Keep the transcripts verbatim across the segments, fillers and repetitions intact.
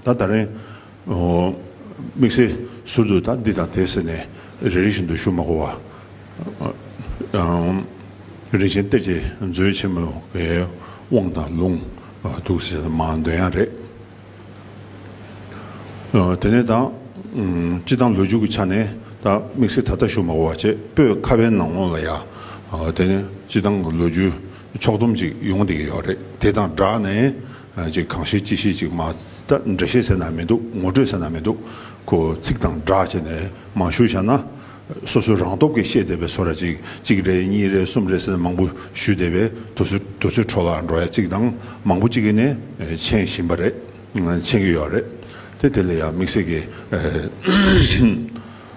ད་ད་རིང་། ཨོ། དམིགས་བསལ་ཟུར་དུ་ད་འདི་དང་དེ་ཟེར་ནས་རེ་རེ་བཞིན་དུ་ཞུ་མ་དགོས་པ། ཨང་། རིན་ཆེན་གཏེར་གྱི་མཛོད་ཆེན་མོའི་དབང་དང་ལུང་འདུག་ཟེར་མར་འདོན་ཡ་རེད། ཨ། དེ་ནས་ད། ཨུམ། སྤྱི་བཏང་ལོ་རྒྱུས་ཀྱི་ཆ་ནས་ད་དམིགས་བསལ་ད་ལྟ་ཞུ་མ་དགོས་པ་བྱས། པོད་ཁ་པའི་ནང་ལོགས་ལ་ཡ། ཨ། དེ་ནས་སྤྱི་བཏང་གི་ལོ་རྒྱུས་ཕྱོགས་བསྡོམས་ཅིག་ཡོང་བསྡད་ཀྱི་ཡོད་རེད། དེ་དང་སྦྲགས་ནས། ཨ། ཅིག་གང་ཤེས་ཅི་ཤེས་ཅིག་མར་ད་འགྲེལ་བཤད་ཟེར་ན་མི་འདུག་ངོ་སྤྲོད་ཟེར་ན་མི་འདུག་ཁོ་ཚིག་དང་སྦྲགས་བྱས་ནས་མར་ཞུས་བཞག་ན། སོ་སོའི་རང་སྟོབས་ཀྱིས་ཤེས་བསྡད་པའི་བཟོ་འདྲ་ཅིག་གཅིག་རེད། གཉིས་རེད། གསུམ་རེད་ཟེར་ནས་མང་པོ་ཞུས་བསྡད་པས་དུས་ཚོད་དུས་ཚོད་འཕྲོ་བརླག་འགྲོ་ཡ་གཅིག་དང་། མང་པོ་གཅིག་གིས་ནས་མཁྱེན་བཞིན་པ་རེད། མཁྱེན་གྱི་ཡོད་རེད། དེ་དེ་ལ་ཡང་དམིགས་བསལ་གྱི་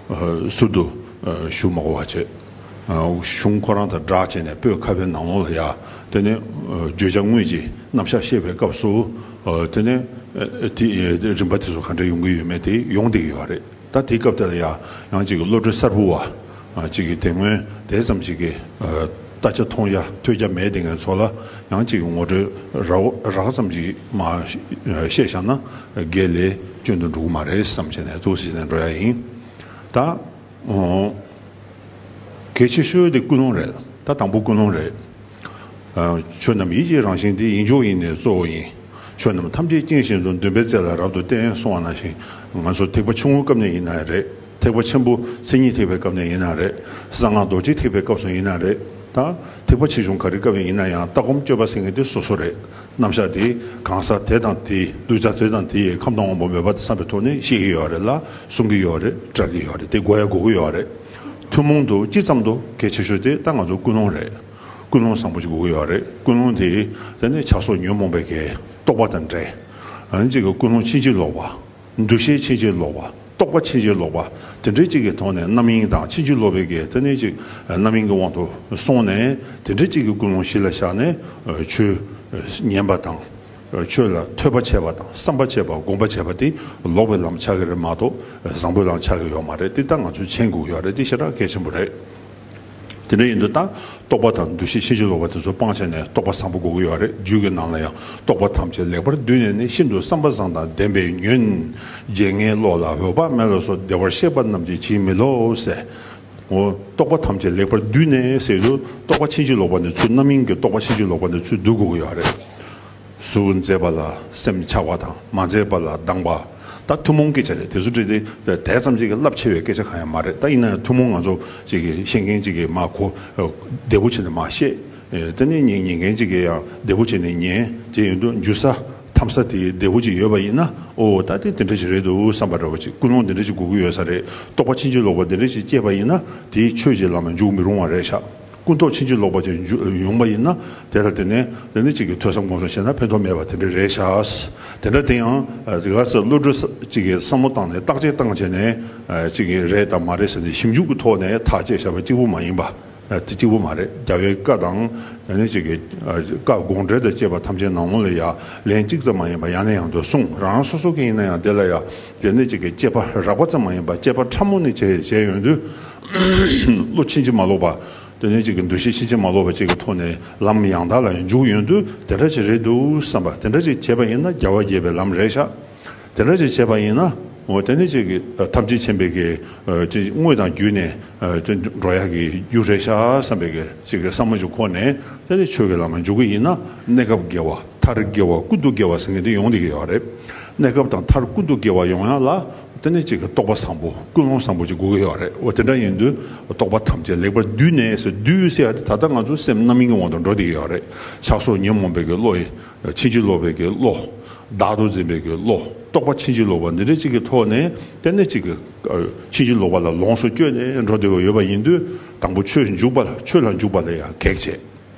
ཨ། ཟུར་དུ་ཨ། ཞུ་མ་དགོས་པ་བྱས། ཨ། གཞུང་ཁོ་རང་དང་སྦྲགས་བྱས་ནས་པོད་ཁ་པའི་ནང་ལོགས་ལ་ཡ། དེ་ནས་ཨ། བརྗོད་བྱ་དངོས་ཀྱི་རྣམ་གཞག་བཤད་པའི་སྐབས་སུ། ཨ། དེ་ནས་ཨ། དེ་རིམ་པ་དེ་ཚོ་ག་འདྲ་ཡོང་གི་ཡོད་མེད་དེ་ཡོང་བསྡད་ཀྱི་ཡོད་རེད། ད་དེའི་སྐབས་དེ་ལ་ཡ་ཡང་ཅིག་གི་བློ་གྲོས་གསར་པ་བ་ཅིག་གིས་དེ་སྔོན་དེ་ཙམ་ཞིག་གི་ཨ། ལྟ་ཆ་མཐོང་ཡ་ཐོས་རྒྱ་མེད་དེ་ངན་ཚོ་ལ་ཡང་ཅིག་གི་ངོ་སྤྲོད་རགས་རགས་ཙམ་ཞིག་མར་བཤད་བཞག་ན་དགེ་ལས་སྐྱོན་དུ་འགྲོ་གི་མ་རེད་བསམ་བྱས་ནས་འདུག་སེ་བྱས་ནས་འགྲོ་ཡ་ཡིན། ད། ཨོ། གལ་ཆེ་ཤོས་དེ་ཀུན་སློང་རེད། ད་དང་པོ་ཀུན་སློང་རེད། ཨ། ཆོས་རྣམས་ཡིད་ཀྱི་རང་བཞིན་ཏེ། ཡིན་མཆོག་ཡིན་ནས་གཙོ་བོ་ཡིན། ཆོས་རྣམས་ཐམས་ཅད་རྐྱེན་བཞིན་དུ། འདུན་པའི་རྩེ་ལ་རབ་ཏུ་བརྟེན། གསུངས་པ་ནང་བཞིན་ང་ཚོ་ཐེག་པ་ཆུང་ངུའི་སྐབས་ནས་ཡིན་ན་རེད། ཐེག་པ་ཆེན་པོ་མཚན་ཉིད་ཐེག་པའི་སྐབས་ནས་ཡིན་ན་རེད། གསང་སྔགས་རྡོ་རྗེ་ཐེག་པའི་སྐབས་སུ་ཡིན་ན་རེད། ད་ཐེག་པ་ཆེ་ཆུང་ག་རེ་སྐབས་ནས་ཡིན་ན་ཡང་ལྟ་སྒོམ་སྤྱོད་པ་ཟེར་མཁན་དེ་སོ་སོ་རེད། རྣམ་གཞག་དེ་གང་ཟག་དེ་དང་དེའི་གདུལ་བྱ་དེ་དང་དེ་ཡི་ཁམས་དང་དབང་པོ་མོས་པ་དང་འཚམས་པའི་ཐོག་ནས་བཤད་ཀྱི་ཡོད་རེད་ལ། གསུང་གི་ཡོད་རེད། བཀྲལ་གྱི་ཡོད་རེད། དེ་དགོས་ཡ་དགོས་ཀྱི་ཡོད་རེད། ཐུན་མོང་དུ་སྤྱི་ཙམ་དུ་གལ་ཆེ་ཤོས་དེ་ད་ང་ཚོ་ཀུན་སློང་རེད། ཀུན་སློང་བཟང་པོ་ཞིག་དགོས་ཀྱི་ཡོད་རེད། ཀུན་སློང་དེ་དེ་ནི་ཆགས་སོགས་ཉོན་མོངས་པའི་གི་རྟོག་པ་དང་བྲལ། ཨ་ནི་གཅིག་གི་ཀུན་སློང་ཕྱིན་ཅི་ལོག་པ། འདུ་ཤེས་ཕྱིན་ཅི་ལོག་པ། རྟོག་པ་ཕྱིན་ཅི་ལོག་པ། དེ་འདྲའི་གཅིག་གི་ཐོག་ནས་རྣམ་གཡེང་དང་ཕྱིན་ཅི་ལོག་པའི་གི་དེ་ནས་གཅིག་རྣམ་གཡེང་གི་དབང་དུ་སོང་ནས། དེ་འདྲའི་གཅིག་གི་ཀུན་སློང་གཞི་ལ་བཞག་ནས་ཆོས་ཉན་པ་དང་། ཆོས་ལ་ཐོས་པ་བྱས་པ་དང་བསམ་པ་བྱས་པ་སྒོམ་པ་བྱས་པ་དེ་ལོག་པའི་ལམ་ཆགས་ཀྱི་རེད་མ་གཏོགས་བཟང་པོའི་ལམ་ཆགས་ཀྱི་ཡོད་མ་རེད། དེ་ད་ང་ཚོས་མཁྱེན་དགོས་ཡོད་རེད། དེ་ཞེ་དྲག་གལ་ཆེན་པོ་རེད། དེ་འདྲ་ཡིན་དུས་ད་རྟོག་པ་དང་འདུ་ཤེས་ཕྱིན་ཅི་ལོག་པ་དེ་ཚོ་སྤང་བྱས་ནས་རྟོག་པ་བཟང་པོ་དགོས་ཀྱི་ཡོད་རེད། རྒྱུད་ཀྱི་ནང་ལ་ཡང་རྟོག་པ་ཐམས་ཅད་ལེགས་པར་བསྡུས་ནས་ནི། ཤིན་ཏུ་བསམ་པ་བཟང་དང་ལྡན་པའི་ཉོན། བརྗེད་ངས་བློ་ལ་འོད་དཔག་མེད་ལ་སོགས། བདེ་བར་གཤེགས་པ་རྣམས་ཀྱིས་ཇི་མི་སློབ་ཟེར། འོ། རྟོག་པ་ཐམས་ཅད་ལེགས་པར་བསྡུས་ནས་ཟེར་དུས་རྟོག་པ་ཕྱིན་ཅི་ལོག་པ་ནི་ཚུར་རྣམ་གཡེང་གི་རྟོག་པ་ཕྱིན་ཅི་ལོག་པ་ནི་ཚུར་བསྡུ་དགོས་ཀྱི་ཡོད་རེད། གཟུགས་མཛེས་པ་ལ་སེམས་ཆགས་པ་དང་། མ་མཛེས་པ་ལ་སྡང་བ། ད་ཐུན་མོང་སྐད་ཆ་རེད། དེ་ཚོ་འདྲ་དེ་དེ་ཙམ་ཅིག་གི་རླབས་ཆེ་བའི་སྐད་ཆ་གང་ཡང་མ་རེད། ད་ཡིན་ན་ཡང་ཐུན་མོང་ང་ཚོ་ཅིག་གི་ཤེས་མཁན་ཅིག་གིས་མ་གོ་བདེ་པོ་བྱས་ནས་མ་ཤེས། དེ་ནས་ཉན་ཉན་མཁན་ཅིག་གིས་ཡང་བདེ་པོ་བྱས་ནས་ཉན། དེ་ཡིན་དུས་འཇུ་ས་འཐམ་ས་དེ་བདེ་པོ་ཅིག་ཡོད་པ་ཡིན་ན། ཨོ། ད་དེ་དེ་འདྲ་ཞིག་རེད་འདུག་བསམ་པ་འདྲ་བོ་ཅིག་ཀུན་སློང་དེ་འདྲ་ཞིག་དགོས་ཀྱི་ཡོད་ས་རེད། རྟོག་པ་ཕྱིན་ཅི་ལོག་པ་དེ་འདྲ་ཞིག་སྐྱེས་པ་ཡིན་ན་དེ་ཆོས་ཀྱི་ལམ་ལ་འཇུག་མི་རུང་བ་རེད་ཤག་ཀུན་རྟོག་ཕྱིན་ཅི་ལོག་པ་ཅིག་འཇུ་ཡོང་བ་ཡིན་ན། དེ་ལ་དེ་ནས་དེ་ནི་གཅིག་གིས་ཐོས་བསམ་སྒོམ་གསུམ་བྱས་ན་ཕན་ཐོགས་མེད་པ་དེ་འདྲ་རེད་ཤག་དེ་འདྲ་དེ་ཡང་ཨ་ག་ས་བློ་གྲོས་གཅིག་གིས་བསམ་བློ་བཏང་ནས་བརྟག་དཔྱད་བཏང་བྱས་ནས་ཨ་གཅིག་གིས་རེད་དང་མ་རེད་ཟེར་ནས་ཞིབ་འཇུག་གི་ཐོག་ནས་ཐག་བཅད་བཞག་པ་གཅིག་པུ་མ་ཡིན་པ། ཨ་དེ་གཅིག་པུ་མ་རེད། རྒྱལ་བའི་བཀའ་དང་། དེ་ནི་གཅིག་གིས་ཨ་བཀའ་དགོངས་འགྲེལ་དང་བཅས་པ་ཐམས་ཅད་ནང་ལོགས་ལ་ཡ་ལན་གཅིག་ཙམ་མ་ཡིན་པ་ཡང་ནས་ཡང་དུ་གསུངས། རང་རང་སོ་སོ་གིས་ཡིན་ན་ཡང་དེ་ལ་ཡ་དེ་ནི་གཅིག་གིས་དཔྱད་པ་རགས་པ་ཙམ་མ་ཡིན་པ་དཔྱད་པ་ཕྲ་མོ་ནས་བྱས་བྱས་ཡོང་དུས་བློ་ཕྱིན་ཅི་མ་ལོག་པ། དེ་ནས་གཅིག་གི་འདུ་ཤེས་ཕྱིན་ཅི་མ་ལོག་པ་གཅིག་གི་ཐོག་ནས་ལམ་ཡང་དག་ལ་འཇུག་ཡོང་དུས་དེ་འདྲ་ཅིག་རེད་འདུག་བསམ་པ། དེ་འདྲ་ཅིག་བྱས་པ་ཡིན་ན་རྒྱལ་བ་དགྱེས་པའི་ལམ་རེད་ཤག་དེ་འདྲ་ཅིག་བྱས་པ་ཡིན་ན། འོ། དེ་ནས་གཅིག་གི་ཐམས་ཅད་མཁྱེན་པའི་གི་ཨ་དངོས་དང་བརྒྱུད་ནས་ཨ་དེ་འགྲོ་ཡག་གི་རྒྱུ་རེད་ཤག་བསམ་པའི་གི་གཅིག་གི་བསམ་བློ་ཅིག་འཁོར་ནས། དེ་ནས་ཆོས་ཀྱི་ལམ་ལ་འཇུག་གི་ཡིན་ན། གནས་སྐབས་དགེ་བ། མཐར་དགེ་བ་ཀུན་ཏུ་དགེ་བ་ཟེར་མཁན་དེ་ཡོང་བསྡད་ཀྱི་ཡོད་རེད། གནས་སྐབས་དང་མཐར་ཀུན་ཏུ་དགེ་བ་ཡོང་ཡག་ལ། དེ་ནས་གཅིག་གི་རྟོགས་པ་བཟང་པོ་ཀུན་སློང་བཟང་པོ་ཅིག་དགོས་ཀྱི་ཡོད་རེད། འོ། དེ་འདྲ་ཡིན་དུས་རྟོགས་པ་ཐམས་ཅད་ལེགས་པར་བསྡུས་ནས་ཟེར། བསྡུས་ཟེར་ཡག་དེ་ད་ལྟ་ང་ཚོ་སེམས་རྣམ་གཡེང་གི་དབང་དུ་འགྲོ་བསྡད་ཀྱི་ཡོད་རེད། ཆགས་སོགས་ཉོན་མོངས་པའི་གི་བློ་ཡི་ཕྱིན་ཅི་ལོག་པའི་གི་བློ། བདག་ཏུ་འཛིན་པའི་གི་བློ། རྟོགས་པ་ཕྱིན་ཅི་ལོག་པ་འདི་འདྲ་གཅིག་གི་ཐོག་ནས། དེ་ནས་གཅིག་གི་ཨ་ཕྱིན་ཅི་ལོག་པ་ལ་ལོངས་སུ་སྤྱོད་ནས་འགྲོ་བསྡད་པ་ཡོད་པ་ཡིན་དུས། དང་པོ་ཆོས་འཇུག་པ་ལ། ཆོས་ལ་འཇུག་པ་ལ་ཡང་གེགས་བྱེད།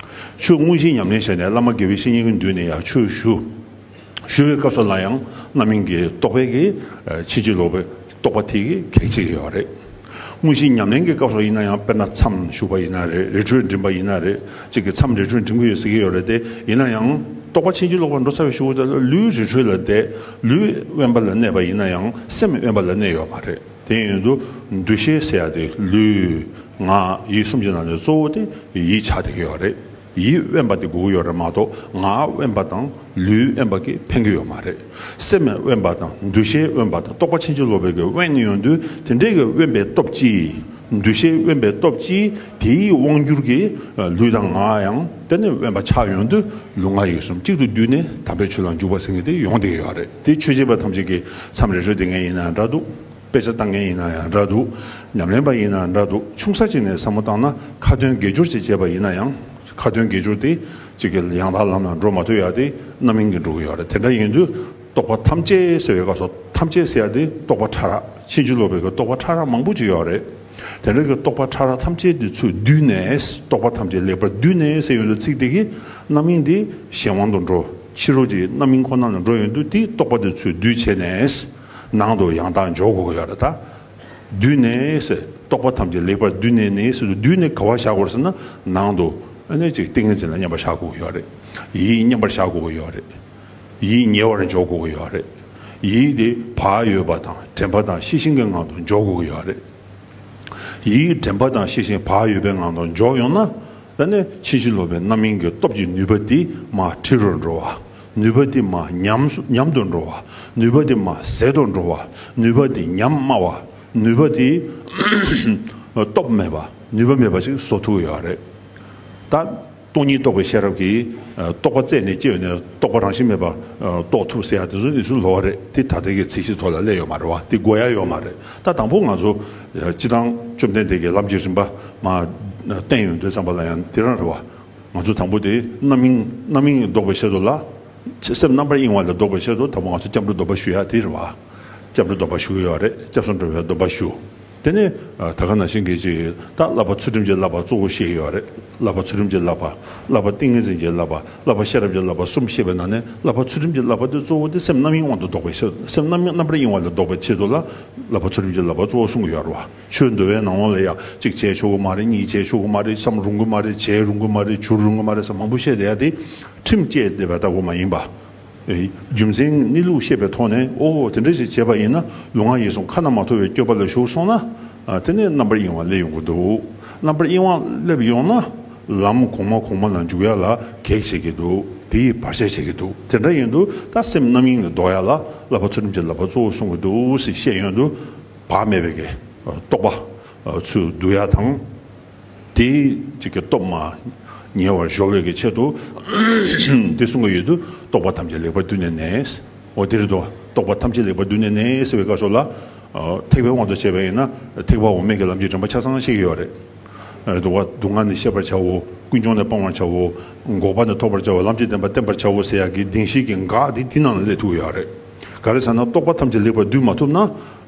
ཆོས་དངོས་གཞི་ཉམས་ལེན་བྱས་ནས་བླ་མ་དགེ་བའི་བཤེས་གཉེན་གྱི་མདུན་ནས་ཡང་ཆོས་ཞུ། ཞུ་བའི་སྐབས་སུ་ལ་ཡང་རྣམ་གཡེང་གི་རྟོག་པའི་གི་ཨ་ཕྱིན་ཅི་ལོག་པའི་རྟོག་པ་དེ་གིས་གེགས་བྱེད་ཀྱི་ཡོད་རེད། དངོས་གཞི་ཉམས་ལེན་གྱི་སྐབས་སུ་ཡིན་ན་ཡང་། དཔེར་ན་མཚམས་ཞུགས་པ་ཡིན་ན་རེད། རི་ཁྲོད་འགྲིམ་པ་ཡིན་ན་རེད། གཅིག་གིས་མཚམས་རི་ཁྲོད་འགྲིམ་གྱི་ཡོད་ཟེར་གྱི་ཡོད་རེད་དེ། ཡིན་ན་ཡང་རྟོགས་པ་ཕྱིན་ཅི་ལོག་པར་འགྲོ་ཚར་བའི་གཞུག་གུ་དེ་ལ་ལུས་རི་ཁྲོད་ལ་བསྡད། ལུས་དབེན་པ་ལ་གནས་པ་ཡིན་ན་ཡང་སེམས་དབེན་པ་ལ་གནས་ཡོད་མ་རེད། དེ་ཡིན་དུས་འདུ་ཤེས་ཟེར་ཡ་དེ་ལུས་ངག་ཡིད་གསུམ་གྱི་ནང་ནས་གཙོ་བོ་དེ་ཡིད་ཆགས་བསྡད་ཀྱི་ཡོད་རེད། ཡིད་དབེན་པ་དེ་དགོས་ཀྱི་ཡོད་རེད་མ་གཏོགས། ངག་དབེན་པ་དང་ལུས་དབེན་པ་གིས་ཕན་གྱི་ཡོད་མ་རེད། སེམས་དབེན་པ་དང་། འདུ་ཤེས་དབེན་པ་དང་། རྟོག་པ་ཕྱིན་ཅི་ལོག་པའི་གི་དབེན་ཡོང་དུས། དེ་འདྲའི་གི་དབེན་པའི་སྟོབས་ཀྱིས། འདུ་ཤེས་དབེན་པའི་སྟོབས་ཀྱིས། དེའི་དབང་གྱུར་གྱི་ལུས་དང་ངག་ཡང་དེ་ནི་དབེན་པ་ཆགས་ཡོང་དུས། ལུས་ངག་ཡིད་གསུམ་གཅིག་ཏུ་བསྡུས་ནས་དམ་པའི་ཆོས་ལ་འཇུག་པ་ཟེར་མཁན་དེ་ཡོང་བསྡད་ཀྱི་ཡོད་རེད། དེ་ཆོས་བྱེད་པ་ཐམས་ཅད་ཀྱིས་མཚམས་རེ་རེ་བསྡད་མཁན་ཡིན་ན་འདྲ་འདུག་དཔེ་ཆ་ལྟ་མཁན་ཡིན་ན་ཡང་འདྲ་འདུག་ཉམས་ལེན་པ་ཡིན་ན་འདྲ་འདུག་ཆུང་ས་ཅིག་ནས་བསམ་བློ་བཏང་ན། ཁ་ཏོན་དགེ་སྦྱོར་ཅིག་བྱས་པ་ཡིན་ན་ཡང་། ཁ་ཏོན་དགེ་སྦྱོར་དེ་གཅིག་གི་ཡང་དག་ལམ་ལ་འགྲོ་མ་ཐུབ་ཡ་དེ་རྣམ་སྨིན་གྱིས་འགྲོ་གི་ཡོད་རེད། དེ་འདྲ་ཡིན་དུས་རྟོག་པ་ཐམས་ཅད་ཟེར་བའི་སྐབས་སུ། ཐམས་ཅད་ཟེར་ཡ་དེ་རྟོག་པ་ཕྲ་རགས། ཕྱིན་ཅི་ལོག་པའི་གི་རྟོག་པ་ཕྲ་རགས་མང་པོ་ཅིག་ཡོད་རེད། དེ་འདྲ་གི་རྟོག་པ་ཕྲ་རགས་ཐམས་ཅད་དེ་ཚུར་བསྡུས་ནས། རྟོག་པ་ཐམས་ཅད་ལེགས་པར་བསྡུས་ནས་ཟེར་ཡོང་དུས། ཚིག་དེ་གིས་རྣམ་སྨིན་དེ་གཞན་དབང་དུ་འགྲོ། ཕྱི་རོལ་གྱི་རྣམ་སྨིན་ཁོ་ན་ལ་འགྲོ་ཡོང་དུས། དེ་རྟོག་པ་དེ་ཚུར་བསྡུས་བྱས་ནས་ནང་དུ་ཡང་དག་འཇོག་དགོས་ཀྱི་ཡོད་རེད་ད། བསྡུས་ནས་ཟེར། རྟོག་པ་ཐམས་ཅད་ལེགས་པར་བསྡུས་ནས་ནས་ཟེར་དུས། བསྡུས་ནས་ག་པར་བཞག་དགོས་ཟེར་ན། ནང་དུ་ཨ་ནི་ཅིག་ཏིང་ངེ་འཛིན་ལ་མཉམ་པར་བཞག་དགོས་ཀྱི་ཡོད་རེད། ཡིད་མཉམ་པར་བཞག་དགོས་ཀྱི་ཡོད་རེད། ཡིད་ཉེ་བར་འཇོག་དགོས་ཀྱི་ཡོད་རེད། ཡིད་དེ་བག་ཡོད་པ་དང་དྲན་པ་དང་ཤེས་བཞིན་གྱི་ངང་དུ་འཇོག་དགོས་ཀྱི་ཡོད་རེད། ཡིད་དྲན་པ་དང་ཤེས་བཞིན་བག་ཡོད་པའི་ངང་དུ་འཇོག་ཡོང་ན། ད་ནི་ཕྱིན་ཅི་ལོག་པའི་རྣམ་སྨིན་གྱི་སྟོབས་ཀྱི་ནུས་པ་དེ་མར་ཕྲི་རུ་འགྲོ་བ། ནུས་པ་དེ་མར་ཉམས་སུ་ཉམས་དུ་འགྲོ་བ། ནུས་པ་དེ་མར་ཟད་དུ་འགྲོ་བ། ནུས་པ་དེ་ཉམས་དམའ་བ། ནུས་པ་དེ་སྟོབས་མེད་པ། ནུས་པ་མེད་པ་ཞིག་བཟོ་ཐུབ་ཀྱི་ཡོད་རེད། ད་སྟོང་ཉིད་རྟོགས་པའི་ཤེས་རབ་ཀྱིས་རྟོག་པ་རྩད་ནས་བཅད་ནས་རྟོག་པ་རང་བཞིན་མེད་པ་རྟོགས་ཐུབ་ཟེར་ཡ་དེ་ཚོ་ནི་ཚུར་ལོག་རེད། དེ་ད་ལྟའི་གི་ཚད་གཞི་ཐོག་ལ་སླེབས་ཡོད་མ་རེད་བ། དེ་དགོས་ཡ་ཡོད་མ་རེད། ད་དང་པོ་ང་ཚོ་སྤྱིར་བཏང་བཅོམ་ལྡན་འདས་ཀྱི་ལམ་གྱི་རིམ་པ་མར་བསྟན་ཡོང་དུས་ཙམ་པ་ལ་ཡང་དེ་རང་རེད་བ། ང་ཚོ་དང་པོ་དེ་རྣམ་སྨིན། རྣམ་སྨིན་ལྡོག་པའི་ཆེད་དུ་ལ། སེམས་རྣམ་པར་གཡེང་བ་ལས་ལྡོག་པའི་ཆེད་དུ་དང་པོ་ང་ཚོ་སྐྱབས་འགྲོ་སྡོམ་པ་ཞུ་ཡ་དེ་རེད་བ། སྐྱབས་འགྲོ་སྡོམ་པ་ཞུ་གི་ཡོད་རེད། སྐྱབས་སུ་འགྲོ་བའི་སྡོམ་པ་ཞུ། དེ་ནས་ད་ག་ནང་བཞིན་གྱི་ཅིག་ད་བསླབ་པ་ཚུལ་ཁྲིམས་ཀྱི་བསླབ་པ་གཙོ་བོ་བཤད་ཀྱི་ཡོད་རེད། བསླབ་པ་ཚུལ་ཁྲིམས་ཀྱི་བསླབ་པ། བསླབ་པ་ཏིང་ངེ་འཛིན་གྱི་བསླབ་པ། བསླབ་པ་ཤེས་རབ་ཀྱི་བསླབ་པ་གསུམ་བཤད་པའི་ནང་ནས། བསླབ་པ་ཚུལ་ཁྲིམས་ཀྱི་བསླབ་པ་དེ་གཙོ་བོ་དེ་སེམས་རྣམ་གཡེང་དབང་དུ་ལྡོག་པའི་ཆེད། སེམས་རྣམ་རྣམ་པར་གཡེང་བ་ལས་ལྡོག་པའི་ཆེད་དུ་ལ་བསླབ་པ་ཚུལ་ཁྲིམས་ཀྱི་བསླབ་པ་གཙོ་བོ་གསུང་གི་ཡོད་རེད་བ། ཆོས་འདུལ་བའི་ནང་ལོགས་ལ་ཡང་གཅིག་བྱས་ཆོག་གི་མ་རེད། གཉིས་བྱས་ཆོག་གི་མ་རེད། བསམ་རུང་གི་མ་རེད། བྱས་རུང་གི་མ་རེད། བྱུར་རུང་གི་མ་རེད་ཟེར་མང་པོ་བཤད་བསྡད་ཡ་དེ་ཁྲིམས་བཅས་བསྡད་པ་ལྟ་བུ་མ་ཡིན་པ། རྒྱུ་མཚན་གནས་ལུགས་ཤེས་པའི་ཐོག་ནས། ཨོ་དེ་འདྲ་ཞིག་བྱས་པ་ཡིན་ན་ལུས་ངག་ཡིད་གསུམ་ཁ་ན་མ་ཐོ་བའི་སྤྱོད་པ་ལ་ཞུགས་སོང་ན། ཨ་དེ་ནས་རྣམ་པར་གཡེང་བ་སླེབས་ཡོང་གི་འདུག་རྣམ་པར་གཡེང་བ་སླེབས་ཡོང་ན་ལམ་གོང་མ་གོང་མ་ལ་འཇུག་ཡ་ལ་གེགས་བྱེད་ཀྱི་འདུག་དེ་ཡིས་བར་ཆད་བྱེད་ཀྱི་འདུག་དེ་འདྲ་ཡིན་དུས་ད་སེམས་རྣམ་གཡེང་ལས་ལྡོག་ཡ་ལ་བསླབ་པ་ཚུལ་ཁྲིམས་ཀྱི་བསླབ་པ་གཙོ་བོ་གསུང་གི་འདུག་ཟེར་བཤད་ཡོང་དུས། བག་མེད་པའི་གི་རྟོག་པ་ཚུར་བསྡུ་ཡ་དང་། དེའི་གཅིག་གི་སྟོབས་མར་ཉེ་བར་གཞོལ་བའི་གི་ཆེད་དུ། དེ་གསུང་གི་ཡོད་དུས། རྟོག་པ་ཐམས་ཅད་ལེགས་པར་བསྡུས་ནས་ནས། འོ་དེ་རེད་དོ། རྟོག་པ་ཐམས་ཅད་ལེགས་པར་བསྡུས་ནས་ནས་ཟེར་བའི་སྐབས་སུ་ལ། ཨ་ཐེག་པའི་དབང་དུ་བྱས་པ་ཡིན་ན། ཐེག་པ་འོག་མའི་གི་ལམ་གྱི་རིམ་པ་ཆ་ཚང་བཤད་ཀྱི་ཡོད་རེད། རེད་དོ། སྡུག་བསྔལ་ནི་ཤེས་པར་བྱའོ། ཀུན་འབྱུང་ནི་སྤང་བར་བྱའོ། འགོག་པ་ནི་ཐོབ་པར་བྱའོ། ལམ་གྱི་བདེན་པ་བསྟེན་པར་བྱའོ་ཟེར་ཡག་གི་བདེན་བཞིའི་གི་འགག་དེ་དེ་ནང་ལ་སླེབས་ཐུབ་ཀྱི་ཡོད་རེད། ག་རེ་ཟེར་ན། རྟོག་པ་ཐམས་ཅད་ལེགས་པར་བསྡུས་མ་ཐུབ་ན།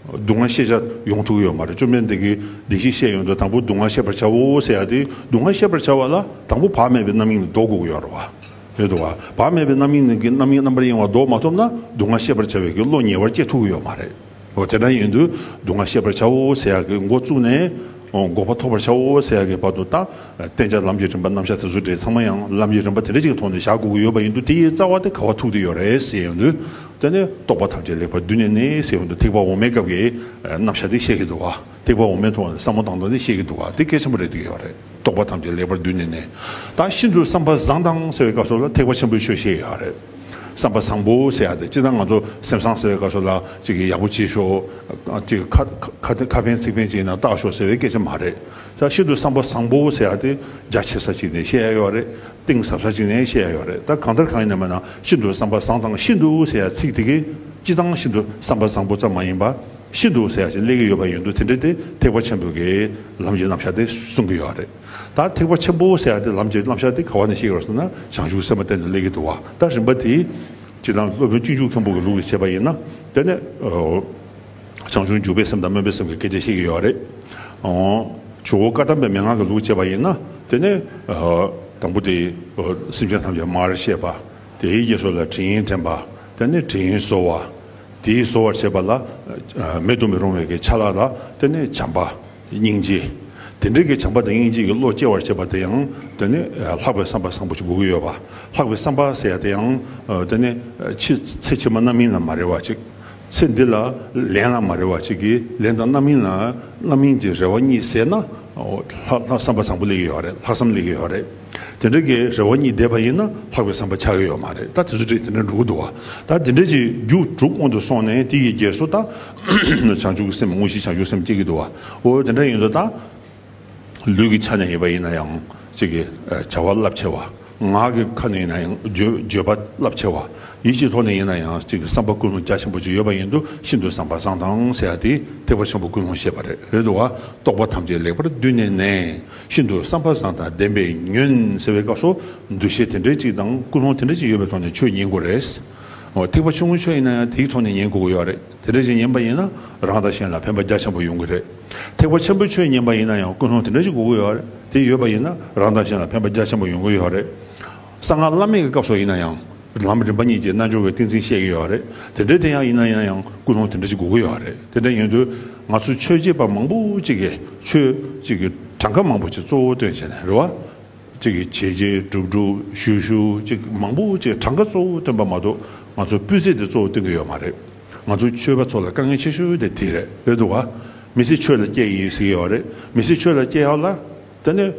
སྡུག་བསྔལ་ཤེས་བྱ་ཡོང་ཐུབ་ཀྱི་ཡོད་མ་རེད། བཅོམ་ལྡན་འདས་ཀྱིས་བདེན་བཞི་བཤད་ཡོང་དུས། དང་པོ་སྡུག་བསྔལ་ཤེས་པར་བྱའོ་ཟེར་ཡ་དེ། སྡུག་བསྔལ་ཤེས་པར་བྱ་བ་ལ་དང་པོ་བག་མེད་པའི་རྣམ་གཡེང་ལས་ལྡོག་དགོས་ཀྱི་ཡོད་རེད་བ། རེད་འདུག་བ། བག་མེད་པའི་རྣམ་གཡེང་ནི་གི་རྣམ་གཡེང་རྣམ་པར་གཡེང་བ་ལྡོག་མ་ཐུབ་ན། སྡུག་བསྔལ་ཤེས་པར་བྱ་བའི་གི་བློ་ཉེ་བར་སྐྱེ་ཐུབ་ཀྱི་ཡོད་མ་རེད། འོ་དེ་འདྲ་ཡིན་དུས། སྡུག་བསྔལ་ཤེས་པར་བྱའོ་ཟེར་ཡ་གི་འགོ་བཙུགས་ནས། འོ་འགོག་པ་ཐོབ་པར་བྱའོ་ཟེར་ཡ་གི་བར་དུ་ད། བསྟན་བྱ་ལམ་གྱི་རིམ་པ་རྣམ་གཞག་དེ་ཚོ་འདྲའི་ཚང་མ་ཡང་ལམ་གྱི་རིམ་པ་དེ་འདྲ་ཅིག་གི་ཐོག་ནས་བཞག་དགོས་ཀྱི་ཡོད་པ་ཡིན་དུས། དེ་ཡི་རྩ་བ་དེ་ག་པར་ཐུག་བསྡད་ཡོད་རེད་ཟེར་ཡོང་དུས། དེ་ནས་རྟོག་པ་ཐམས་ཅད་ལེགས་པར་བསྡུས་ནས་ནས་ཟེར་ཡོང་དུས། ཐེག་པ་འོག་མའི་སྐབས་ཀྱི་རྣམ་གཞག་དེ་བཤད་ཀྱི་འདུག་བ། ཐེག་པ་འོག་མའི་ཐོག་ནས་བསམ་བློ་བཏང་སྟངས་དེ་བཤད་ཀྱི་འདུག་བ། དེ་གལ་ཆེན་པོ་རེད་བསྡད་ཡོད་རེད། རྟོག་པ་ཐམས་ཅད་ལེགས་པར་བསྡུས་ནས་ནས། ད་ཤིན་ཏུ་བསམ་པ་བཟང་དང་ཟེར་བའི་སྐབས་སུ་ལ་ཐེག་པ་ཆེན་པོའི་ཆོས་བཤད་ཡོད་རེད། བསམ་པ་བཟང་པོ་ཟེར་ཡ་དེ། སྤྱིར་བཏང་ང་ཚོ་སེམས་བཟང་ཟེར་བའི་སྐབས་སུ་ལ་ཅིག་གི་ཡག་པོ་བྱེད་ཤོག་ཅིག་ཁ་ཁ་ཁ་ཁ་ཕན་ཚིག་ཕན་བྱས་ན་བརྟག་ཤོག་ཟེར་བའི་སྐད་ཆ་མ་རེད། ད་ཤིན་ཏུ་བསམ་པ་བཟང་པོ་ཟེར་ཡ་དེ་རྒྱ་ཆེ་ས་ཅིག་ནས་བཤད་ཡ་ཡོད་རེད། གཏིང་ཟབ་ས་ཅིག་ནས་བཤད་ཡ་ཡོད་རེད། ད་གང་ལྟར་གང་ཡིན་ན་མིན་ན། ཤིན་ཏུ་བསམ་པ་བཟང་དང་ཤིན་ཏུ་ཟེར་ཡ་ཚིག་དེ་གིས་སྤྱིར་བཏང་ཤིན་ཏུ་བསམ་པ་བཟང་པོ་ཙམ་མ་ཡིན་པ། ཤིན་ཏུ་ཟེར་ཡ་ཞིག་སླེབས་ཀྱི་ཡོད་པ་ཡིན་དུས། དེ་འདྲ་དེ་ཐེག་པ་ཆེན་པོའི་གི་ལམ་གྱི་རྣམ་གཞག་དེ་གསུང་གི་ཡོད་རེད། ད་ཐེག་པ་ཆེན་པོ་ཟེར་ཡ་དེ་ལམ་གྱི་རྣམ་གཞག་དེ་ག་བ་ནས་བཤད་ཀྱི་ཡོད་ཟེར་ན། བྱང་ཆུབ་སེམས་དཔའ་དེ་ནས་སླེབས་ཀྱི་འདུག་བ། ད་རིམ་པ་དེ་སྤྱིར་བཏང་སློབ་དཔོན་སྤྱོད་འཇུག་མཁན་པོ་གི་ལུགས་ལ་བྱས་པ་ཡིན་ན། དེ་ནས་ཨོ་བྱང་ཆུབ་འཇུག་པའི་སེམས་དང་སྨོན་པའི་སེམས་ཀྱི་སྐད་ཆ་བཤད་ཀྱི་ཡོད་རེད། ཨོ་ཇོ་བོ་བཀའ་གདམས་པའི་མན་ངག་གི་ལུགས་བྱས་པ་ཡིན་ན། དེ་ནས་ཨོ་དང་པོ་དེ་ཨོ་སེམས་ཅན་ཐམས་ཅད་མར་བཤད་པ། དེའི་རྗེས་སུ་ལ་དྲི་ཡིན་དྲན་པ། དེ་ནས་དྲི་ཡིན་གཟོ་བ། དེའི་གཟོ་བར་བྱེད་པ་ལ་ཨ་མེད་དུ་མི་རུང་བའི་གི་ཆ་ལག་ལ། དེ་ནས་བྱམས་པ། སྙིང་རྗེ། དེ་འདྲའི་གི་བྱམས་པ་དང་སྙིང་རྗེ་གི་བློ་སྐྱེ་བར་བྱེད་པ་དེ་ཡང་། དེ་ནི་ལྷག་པའི་བསམ་པ་བཟང་པོ་ཞིག་དགོས་ཀྱི་ཡོད་པ། ལྷག་པའི་བསམ་པ་ཟེར་ཡ་དེ་ཡང་། དེ་ནི་ཕྱི་ཚེ་ཕྱི་མ་རྣམ་སྨིན་ལ་མ་རེ་བ་ཅིག་ཚེ་འདི་ལ་ལན་ལ་མ་རེ་བ་ཅིག་གི། ལན་དང་རྣམ་སྨིན་ལ། རྣམ་སྨིན་གྱི་རེ་བ་གཉིས་ཟད་ན། ལྷག་ལྷག་བསམ་པ་བཟང་པོ་སླེབས་ཀྱི་ཡོད་རེད། ལྷག་བསམ་སླེབས་ཀྱི་ཡོད་རེད། དེ་འདྲ་གི་རེ་བ་གཉིས་བསྡད་པ་ཡིན་ན་ལྷག་པའི་བསམ་པ་ཆགས་ཀྱི་ཡོད་མ་རེད། ད་དེ་ཚོ་འདྲ་དེ་འདྲ་འགྲོ་གི་འདུག་བ། ད་དེ་འདྲ་ཅིག་རྒྱུ་དྲུག་སྔོན་དུ་སོང་ནས་དེ་ཡི་རྗེས་སུ་ད་བྱང་ཆུབ་ཀྱི་སེམས། དངོས་གཞི་བྱང་ཆུབ་སེམས་སྐྱེ་གི་འདུག་བ། འོ་དེ་འདྲ་ཡིན་དུས་ད། ལུས་ཀྱི་ཆ་ནས་ཡིན་པ་ཡིན་ན་ཡང་གཅིག་གི་བྱ་བ་རླབས་ཆེ་བ། ངག་གི་ཁ་ནས་ཡིན་ན་ཡང་བརྗོད་བརྗོད་པ་རླབས་ཆེ་བ། ཡིད་ཀྱི་ཐོག་ནས་ཡིན་ན་ཡང་གཅིག་གི་བསམ་པ་ཀུན་སློང་རྒྱ་ཆེན་པོ་ཅིག་ཡོད་པ་ཡིན་དུས་ཤིན་ཏུ་བསམ་པ་བཟང་དང་ཟེར་ཡ་དེ་ཐེག་པ་ཆེན་པོ་ཀུན་སློང་བཤད་པ་རེད། རེད་འདུག་བ། རྟོགས་པ་ཐམས་ཅད་ལེགས་པར་བསྡུས་ནས་ནི། ཤིན་ཏུ་བསམ་པ་བཟང་དང་ལྡན་པས་ཉོན་ཟེར་བའི་སྐབས་སུ་འདུ་ཤེས་དེ་འདྲའི་གཅིག་དང་ཀུན་སློང་དེ་འདྲ་གཅིག་ཡོད་པའི་ཐོག་ནས་ཆོས་ཉན་དགོས་རེད། འོ་ཐེག་པ་ཆུང་ངུའི་ཆོས་ཡིན་ན་ཡང་དེའི་ཐོག་ནས་ཉན་དགོས་ཀྱི་ཡོད་རེད། དེ་འདྲ་ཞིག་ཉན་པ་ཡིན་ན་རང་དང་གཞན་ལ་ཕན་པ་རྒྱ་ཆེན་པོ་ཡོང་གི་རེད། ཐེག་པ་ཆེན་པོའི་ཆོས་ཉན་པ་ཡིན་ན་ཡང་ཀུན་སློང་དེ་འདྲ་ཞིག་དགོས་ཀྱི་ཡོད་རེད། དེ་ཡོད་པ་ཡིན་ན་རང་དང་གཞན་ལ་ཕན་པ་རྒྱ་ཆེན་པོ་ཡོང་གི་ཡོད་རེད། གསང་སྔགས་བླ་མེད་ཀྱི་སྐབས་སུ་ཡིན་ན་ཡང་ལམ་རིམ་པ་གཉིས་ཀྱི་རྣལ་འབྱོར་བའི་ཏིང་འཛིན་བཤད་ཀྱི་ཡོད་རེད། དེ་འདྲའི་དེ་ཡང་ཡིན་ན་ཡིན་ན་ཡང་ཀུན་སློང་དེ་འདྲ་ཞིག་དགོས་ཀྱི་ཡོད་རེད། དེ་འདྲ་ཡིན་དུས་ང་ཚོ་ཆོས་བྱེད་པ་མང་པོ་ཅིག་གིས་ཆོས་ཅིག་གི་གྲངས་ཀ་མང་པོ་ཅིག་གཙོ་བོ་བཏོན་བྱས་ནས་རེད་བ། གཅིག་གིས་བྱས་བྱས་སྒྲུབ་སྒྲུབ་ཞུས་ཞུས་གཅིག་མང་པོ་ཅིག་གྲངས་ཀ་གཙོ་བོ་བཏོན་པ་མ་གཏོགས་ང་ཚོ་སྤུས་ཚད་དེ་གཙོ་བོ་བཏོན་གྱི་ཡོད་མ་རེད། ང་ཚོ་ཆོས་པ་ཚོ་ལ་དཀའ་ངལ་ཆེ་ཤོས་དེ་དེ་རེད། རེད་འདུག་བ། མི་ཚེ་ཆོས་ལ་སྐྱེལ་ཡིན་ཟེར་གྱི་ཡོད་རེད། མི་ཚེ་ཆོས་ལ་སྐྱེལ་ཡག་ལ་དེ་ནས་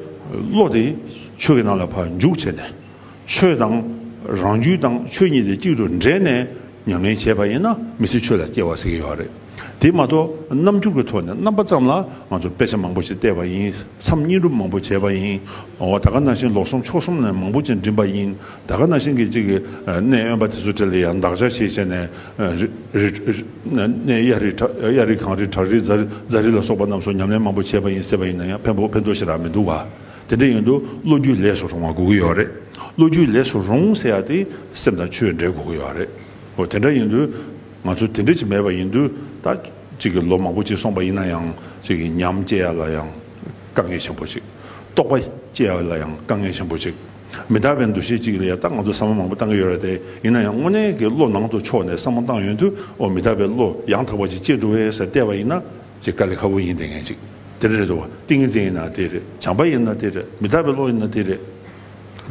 བློ་དེ་ཆོས་ཀྱི་ནང་ལ་ཕར་འཇུག་བྱས་ནས་ཆོས་དང་རང་རྒྱུད་དང་ཆོས་གཉིས་དེ་གཅིག་ཏུ་འདྲེས་ནས་ཉམས་ལེན་བྱས་པ་ཡིན་ན་མི་ཚེ་ཆོས་ལ་སྐྱེལ་བ་ཟེར་གྱི་ཡོད་རེད། དེ་མ་གཏོགས་རྣམ་འགྱུར་གྱི་ཐོག་ནས་རྣམ་པ་ཙམ་ལ་ང་ཚོ་དཔེ་ཆ་མང་པོ་ཞིག་བལྟས་པ་ཡིན། མཚམས་བསྙེན་སྒྲུབ་མང་པོ་བྱས་པ་ཡིན། འོ་ད་ག་ནང་བཞིན་ལོ་གསུམ་ཕྱོགས་གསུམ་ནས་མང་པོ་ཅིག་འགྲིམས་པ་ཡིན། ད་ག་ནང་བཞིན་གྱི་གཅིག་གི་གནས་དབེན་པ་དེ་ཚོ་གྲས་ལ་ཡང་འདག་ཆ་བྱས་བྱས་ནས་རི་རི་གནས་གཡའ་རི་བྲག་གཡའ་རི་གངས་རི་བྲག་རི་རྫ་རི་རྫ་རི་ལ་སོགས་པ་རྣམས་སུ་ཉམས་ལེན་མང་པོ་བྱས་པ་ཡིན་ཟེར་བ་ཡིན་ན་ཡང་ཕན་པོ་ཕན་ཐོགས་ཞེ་དྲག་མི་འདུག་བ། དེ་འདྲ་ཡིན་དུས་བློ་རྒྱུད་ལས་སུ་རུང་བ་དགོས་ཀྱི་ཡོད་རེད། བློ་རྒྱུད་ལས་སུ་རུང་ཟེར་ཡ་དེ་སེམས་དང་ཆོས་འབྲེལ་དགོས་ཀྱི་ཡོད་རེད། འོ་དེ་འདྲ་ཡིན་དུས། ང་ཚོ་དེ་འདྲ་ཅིག་མེད་པ་ཡིན་དུས་ད་ཅིག་གི་ལོ་མང་པོ་ཅིག་སོང་པ་ཡིན་ན་ཡང་ཅིག་གི་ཉམས་སྐྱེ་ཡ་ལ་ཡང་དཀའ་ངལ་ཆེན་པོ་ཅིག་རྟོགས་པ་སྐྱེ་ཡ་ལ་ཡང་དཀའ་ངལ་ཆེན་པོ་ཅིག་མི་རྟག་པའི་འདུ་ཤེས་ཅིག་ལ་ཡང་ད་ང་ཚོ་བསམ་བློ་མང་པོ་བཏང་གི་ཡོད་རེད་དེ། ཡིན་ན་ཡང་དངོས་གནས་ཀྱི་བློ་ནང་དུ་ཕྱོགས་ནས་བསམ་བློ་བཏང་ཡོང་དུས་ཨོ་མི་རྟག་པའི་བློ་ཡང་དག་པ་ཅིག་སྐྱེ་འགྲོ་བས་ཟེར་བལྟས་པ་ཡིན་ན་ཅིག་དཀའ་ལས་ཁག་པོ་ཡིན་བསྡད་མཁན་ཅིག་དེ་འདྲ་རེད་འདུག་བ། ཏིང་ངེ་འཛིན་ཡིན་ན་དེ་རེད། བྱམས་པ་ཡིན་ན་དེ་རེད། མི་རྟག་པའི་བློ་ཡིན་ན་དེ་རེད།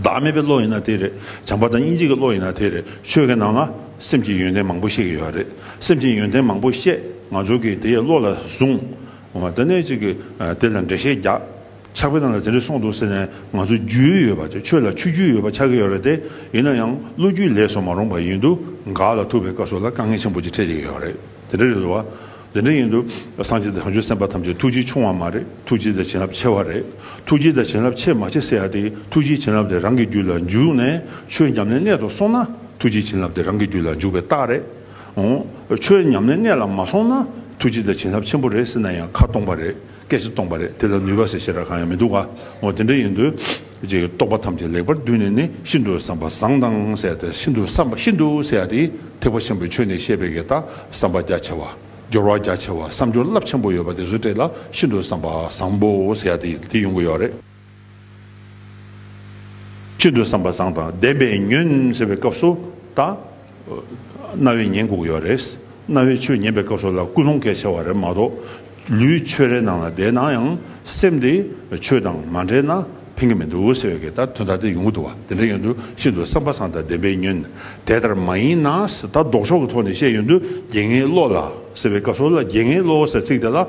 བདག་མེད་པའི་བློ་ཡིན་ན་དེ་རེད། བྱམས་པ་དང་སྙིང་རྗེ་གི་བློ་ཡིན་ན་དེ་རེད། ཆོས་ཀྱི་ནང་ལ་སེམས་ཀྱི་ཡོན་ཏན་མང་པོ་བཤད་ཀྱི་ཡོད་རེད། སེམས་ཀྱི་ཡོན་ཏན་མང་པོ་བཤད་ང་ཚོ་གིས་དེའི་བློ་ལ་བཟུང་། འོ་དེ་ནས་ཅིག་གིས་དེ་ལ་འགྲེལ་བཤད་རྒྱག་ཕྱག་དཔེ་ནང་ལ་དེ་འདྲ་གསུངས་འདུག་ཟེར་ནས་ང་ཚོ་རྒྱུས་ཡོད་པ་ཅིག་ཆོས་ལ་ཆོས་རྒྱུས་ཡོད་པ་ཆགས་ཀྱི་ཡོད་རེད་དེ། ཡིན་ན་ཡང་བློ་རྒྱུས་ལས་སུ་མ་རུང་བ་ཡིན་དུས་འགག་ལ་ཐུག་པའི་སྐབས་སུ་ལ་དཀའ་ངལ་ཆེན་པོ་ཅིག་འཕྲད་ཀྱི་ཡོད་རེད། དེ་འདྲ་རེད་འདུག་བ། དེ་འདྲ་ཡིན་དུས་སངས་རྒྱས་དང་བྱང་ཆུབ་སེམས་དཔའ་ཐམས་ཅད་ཐུགས་རྗེ་ཆུང་བ་མ་རེད། ཐུགས་རྗེ་དང་བྱིན་རླབས་ཆེ་བ་རེད། ཐུགས་རྗེ་དང་བྱིན་རླབས་ཆེ་མ་ཆེ་ཟེར་ཡ་དེ་ཐུགས་རྗེ་བྱིན་རླབས་དེ་རང་གི་རྒྱུད་ལ་འཇུག་ནས་ཆོས་ཉམས་ལེན་གནད་དུ་སོང་ན་ཐུགས་རྗེ་བྱིན་རླབས་དེ་རང་གི་རྒྱུད་ལ་འཇུག་པའི་རྟགས་རེད། འོང་། ཆོས་ཉམས་ལེན་གནད་ལ་མ་སོང་ན་ཐུགས་རྗེ་དང་བྱིན་རླབས་ཆེན་པོ་རེད་ཟེར་ན་ཡང་ཁ་སྟོང་པ་རེད། སྐད་ཆ་སྟོང་པ་རེད། དེ་ལ་ནུས་པ་ཟེར་ཞེ་དྲག་གང་ཡང་མི་འདུག་ག་འོ་དེ་འདྲ་ཡིན་དུས། ཅིག་རྟོགས་པ་ཐམས་ཅད་ལེགས་པར་བསྡུས་ནས་ནི་ཤིན་ཏུ་བསམ་པ་བཟང་དང་ཟེར་ཏེ་ཤིན་ཏུ་བསམ་པ་ཤིན་ཏུ་ཟེར་ཡ་དེ་ཐེག་པ་ཆེན་པོའི་ཆོས་ནས་བཤད་པའི་གི་ད་བསམ་པ་རྒྱ་ཆེ་བ། སྦྱོར་བ་རྒྱ་ཆེ་བ་བསམ་སྦྱོར་རླབས་ཆེན་པོ་ཡོད་པ་དེ་ཚོའི་གྲས་ལ་ཤིན་ཏུ་བསམ་པ་བཟང་པོ་ཟེར་ཡ་དེ་དེ་ཡོང་གི་ཡོད་རེད། ཤིན་ཏུ་བསམ་པ་བཟང་དང་ལྡན་པས་ཉོན་ཟེར་བའི་སྐབས་སུ་ད། རྣ་བས་ཉན་དགོས་ཀྱི་ཡོད་རེད། རྣ་བས་ཆོས་ཉན་པའི་སྐབས་སུ་ལ་ཀུན་སློང་གལ་ཆེ་བ་རེད་མ་གཏོགས། ལུས་ཆོས་རའི་ནང་ལ་བསྡད་ན་ཡང་སེམས་དེ་ཆོས་དང་མ་འདྲེས་ན་ཕན་གྱི་མི་འདུག་ཟེར་བའི་གི་ད་དོན་དག་དེ་ཡོང་གི་འདུག་བ། དེ་འདྲ་ཡོང་དུས་ཤིན་ཏུ་བསམ་པ་བཟང་དང་ལྡན་པས་ཉོན། དེ་ལྟར་མ་ཡིན་ན་ཟེར་ད་ལྡོག་ཕྱོགས་ཀྱི་ཐོག་ནས་བཤད་ཡོང་དུས་རྒྱལ་ངེས་བློ་ལ་ཟེར་བའི་སྐབས་སུ་ལ་རྒྱལ་ངེས་བློ་ཟེར་ཚིག་དེ་ལ།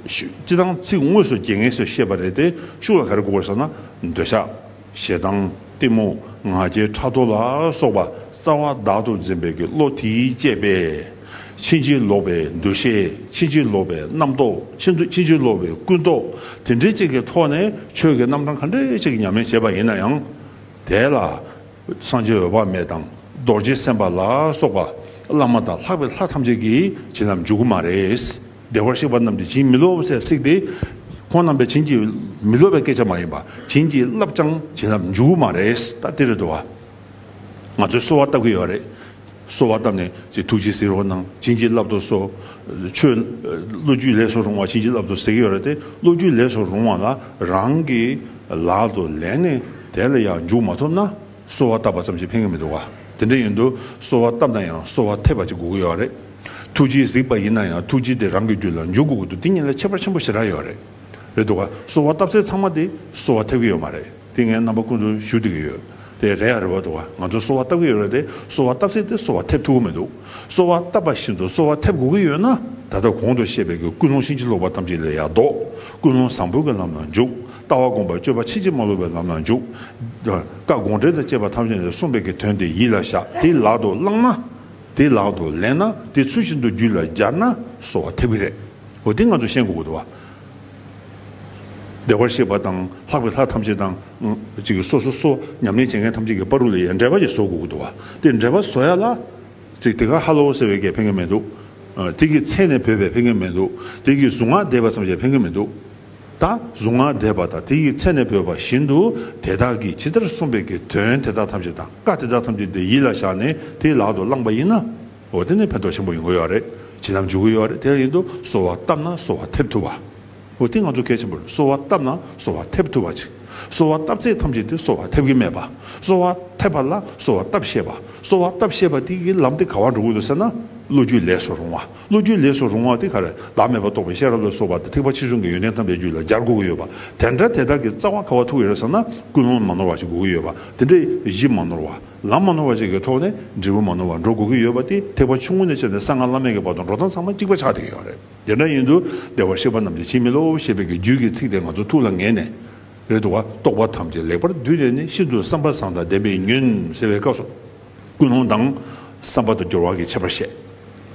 སྤྱིར་བཏང་ཚིག་དངོས་སུ་རྒྱལ་ངེས་སུ་བཤད་པ་རེད་དེ་ཤུགས་ལ་ག་རེ་གོ་དགོས་ཟེར་ན་འདོད་ཆགས། ཞེ་སྡང་། གཏི་མུག་ང་རྒྱལ་ཕྲག་དོག་ལ་སོགས་པ་རྩ་བ་བདག་ཏུ་འཛིན་པའི་གི་བློ་དེས་བསྐྱེད་པས། ཕྱིན་ཅི་ལོག་པའི་འདུ་ཤེས། ཕྱིན་ཅི་ལོག་པའི་རྣམ་རྟོག་ཕྱིན་དུ་ཕྱིན་ཅི་ལོག་པའི་ཀུན་རྟོག་དེ་འདྲའི་ཅིག་གི་ཐོག་ནས་ཆོས་ཀྱི་རྣམ་གྲངས་ག་འདྲའི་ཅིག་གི་ཉམས་ལེན་བྱས་པ་ཡིན་ན་ཡང་། དེ་ལ། སངས་རྒྱས་འོད་དཔག་མེད་དང་རྡོ་རྗེ་སེམས་དཔའ་ལ་སོགས་པ་བླ་མ་དང་ལྷག་པའི་ལྷ་ཐམས་ཅད་ཀྱིས་བྱིན་རླབས་འཇུག་གི་མ་རེད། བདེ་བར་གཤེགས་པ་རྣམས་ཀྱིས་བྱིན་མི་རློབས་ཟེར་ཚིག་དེ། ཁོང་རྣམ་པས་བྱིན་གྱིས་མི་རློབས་པའི་སྐད་ཆ་མ་ཡིན་པ་བྱིན་གྱིས་བརླབས་ཀྱང་བྱིན་རླབས་འཇུག་གི་མ་རེད། ད་དེ་རེད་འདུག་བ། ང་ཚོས་གསོལ་བ་བཏབ་ཀྱི་ཡོད་རེད། གསོལ་བ་བཏབ་ནས་ཅིག་ཐུགས་རྗེས་གཟིགས་རོགས་གནང་བྱིན་གྱིས་བརླབ་ཏུ་གསོལ། ཆོས། བློ་རྒྱུད་ལས་སུ་རུང་བ་བྱིན་གྱིས་བརླབ་ཏུ་ཟེར་གྱི་ཡོད་རེད་དེ་བློ་རྒྱུད་ལས་སུ་རུང་བ་ལ་རང་གི་ལག་ཏུ་ལེན་ནས་དེ་ལ་ཡང་འཇུག་མ་ཐུབ་ན། གསོལ་བ་བཏབ་པ་ཙམ་གྱིས་ཕན་གྱི་མི་འདུག་བ། དེ་འདྲ་ཡིན་དུས་གསོལ་བ་བཏབ་ན་ཡང་གསོལ་བ་ཐེབས་པ་ཅིག་དགོས་ཀྱི་ཡོད་རེད། ཐུགས་རྗེས་གཟིགས་པ་ཡིན་ན་ཡང་ཐུགས་རྗེ་དེ་རང་གི་རྒྱུད་ལ་འཇུག་དགོས་ཀྱི་འདུག་དེ་གཉིས་ལ་ཁྱད་པར་ཆེན་པོ་ཞེ་དྲག་ཡོད་རེད། རེད་འདུག་ག་གསོལ་བ་བཏབ་ཚད་ཚང་མ་དེ་གསོལ་བ་ཐེབས་ཀྱི་ཡོད་མ་རེད། དེ་ངས་རྣམ་པ་ཀུན་ཏུ་ཞུ་བསྡད་ཀྱི་ཡོད། དེ་རེད་ཡ་རེད་བ་འདུག་ག་ང་ཚོ་གསོལ་བ་བཏབ་ཀྱི་ཡོད་རེད་དེ་གསོལ་བ་བཏབ་ཚད་དེ་གསོལ་བ་ཐེབས་ཐུབ་ཀྱི་མི་འདུག་གསོལ་བ་བཏབ་པ་བཞིན་དུ་གསོལ་བ་ཐེབས་དགོས་ཀྱི་ཡོད་ན་ད་ལྟ་གོང་དུ་བཤད་པའི་གི་ཀུན་སློང་ཕྱིན་ཅི་ལོག་པ་ཐམས་ཅད་ལས་ཡར་ལྡོག་ཀུན་སློང་བཟང་པོའི་གི་ལམ་ལ་འཇུག་ལྟ་བ་སྒོམ་པ་སྤྱོད་པ་ཕྱིན་ཅི་མ་ལོག་པའི་ལམ་ལ་འཇུག་བཀའ་དགོངས་འགྲེལ་དང་བཅས་པ་ཐམས་ཅད་ནས་གསུངས་པའི་གི་དོན་དེ་ཡིད་ལ་བཞག་དེ་ལག་ཏུ་བླངས་ན། དེ་ལག་ཏུ་ལེན་ན། དེ་ཚུལ་བཞིན་དུ་རྒྱུད་ལ་སྦྱར་ན་གསོལ་བ་ཐེབས་ཀྱི་རེད། འོ་དེ་ང་ཚོ་ཤེས་དགོས་ཀྱི་འདུག་བ། བདེ་བར་གཤེགས་པ་དང་ལྷག་པའི་ལྷ་ཐམས་ཅད་དང་། ཅིག་སོ་སོ་སོ་ཉམས་ལེན་བྱེད་མཁན་ཐམས་ཅད་ཀྱི་བར་དུ་ལ་ཡང་འབྲེལ་བ་ཞིག་བཟོ་དགོས་ཀྱི་འདུག་བ། དེ་འབྲེལ་བ་བཟོ་ཡ་ལ། ཅིག་དེ་ག་ཧ་ལོ་ཟེར་བའི་གས་ཕན་གི་མི་འདུག་དེ་གི་མཚན་ནས་བོས་པའི་ཕན་གི་མི་འདུག་དེ་གི་གཟུངས་སྔགས་བཟླས་པ་ཙམ་གྱིས་ཕན་གི་མི་འདུག་ད་གཟུངས་སྔགས་བཟླས་པ་དང་དེ་ཡི་མཚན་ནས་བོས་པ་བཞིན་དུ་དེ་དག་གིས་ཇི་ལྟར་གསུངས་པའི་གི་དོན་དེ་དག་ཐམས་ཅད་དང་བཀའ་དེ་དག་ཐམས་ཅད་དེ་ཡིད་ལ་བཞག་ནས་དེ་ལག་ཏུ་བླངས་པ་ཡིན་ན། འོ་དེ་ནི་ཕན་ཐོགས་ཆེན་པོ་ཡོང་གི་ཡོད་རེད། ཇི་ལྟར་འཇུག་གི་ཡོད་རེད། དེ་ཡིན་དུས་གསོལ་བ་བཏབ་ན་གསོལ་བ་ཐེབས་ཐུབ་པ། འོ་དེ་ང་ཚོ་གལ་ཆེན་པོ་རེད། གསོལ་བ་བཏབ་ན་གསོལ་བ་ཐེབས་ཐུབ་པ་ཅིག་གསོལ་བ་བཏབ་ཚད་ཐམས་ཅད་དེ་གསོལ་བ་ཐེབས་ཀྱི་མེད་པ། གསོལ་བ་ཐེབས་པ་ལ་གསོལ་བ་བཏབ་ཤེས་པ། གསོལ་བ་བཏབ་ཤེས་པ་དེ་གི་ལམ་དེ་ག་བར་འགྲོ་དགོས་འདུག་ཟེར་ན། བློ་རྒྱུད་ལས་སུ་རུང་བ། བློ་རྒྱུད་ལས་སུ་རུང་བ་དེ་ག་རེ། བདག་མེད་པ་རྟོགས་པའི་ཤེས་རབ་ལ་སོགས་པ་དང་ཐེག་པ་ཆེ་ཆུང་གི་ཡོན་ཏན་ཐམས་ཅད་རྒྱུད་ལ་སྦྱར་དགོས་ཀྱི་ཡོད་པ། དེ་འདྲ་དེ་དག་གི་རྩ་བ་ག་བར་ཐུག་ཡོད་རེད་ཟེར་ན། ཀུན་སློང་མ་ནོར་བ་ཞིག་དགོས་ཀྱི་ཡོད་པ། དེ་འདྲའི་གཞི་མ་ནོར་བ། ལམ་མ་ནོར་བ་ཞིག་གི་ཐོག་ནས་འབྲས་བུ་མ་ནོར་བ་འགྲོ་དགོས་ཀྱི་ཡོད་པ་དེ་ཐེག་པ་ཆུང་ངུ་ནས་བྱས་ནས་གསང་སྔགས་བླ་མེད་ཀྱི་བར་དུ་འགྲོ་སྟངས་ཚང་མ་གཅིག་པ་ཆགས་བསྡད་ཀྱི་ཡོད་རེད། དེ་འདྲ་ཡིན་དུས་བདེ་བར་གཤེགས་པ་རྣམས་ཀྱིས་ཇི་མི་སློབ་ཞེས་པའི་གི་རྒྱུད་ཀྱི་ཚིག་དེ་ང་ཚོ་ཐུགས་ལ་ངེས་ནས། རེད་འདུག་བ། རྟོགས་པ་ཐམས་ཅད་ལེགས་པར་བསྡུས་ནས་ནི། ཤིན་ཏུ་བསམ་པ་བཟང་དང་ལྡན་པས་ཉོན། ཟེར་བའི་སྐབས་སུ། ཀུན་སློང་དང་བསམ་པ་དང་སྦྱོར་བ་གི་ཁྱད་པར་བཤད།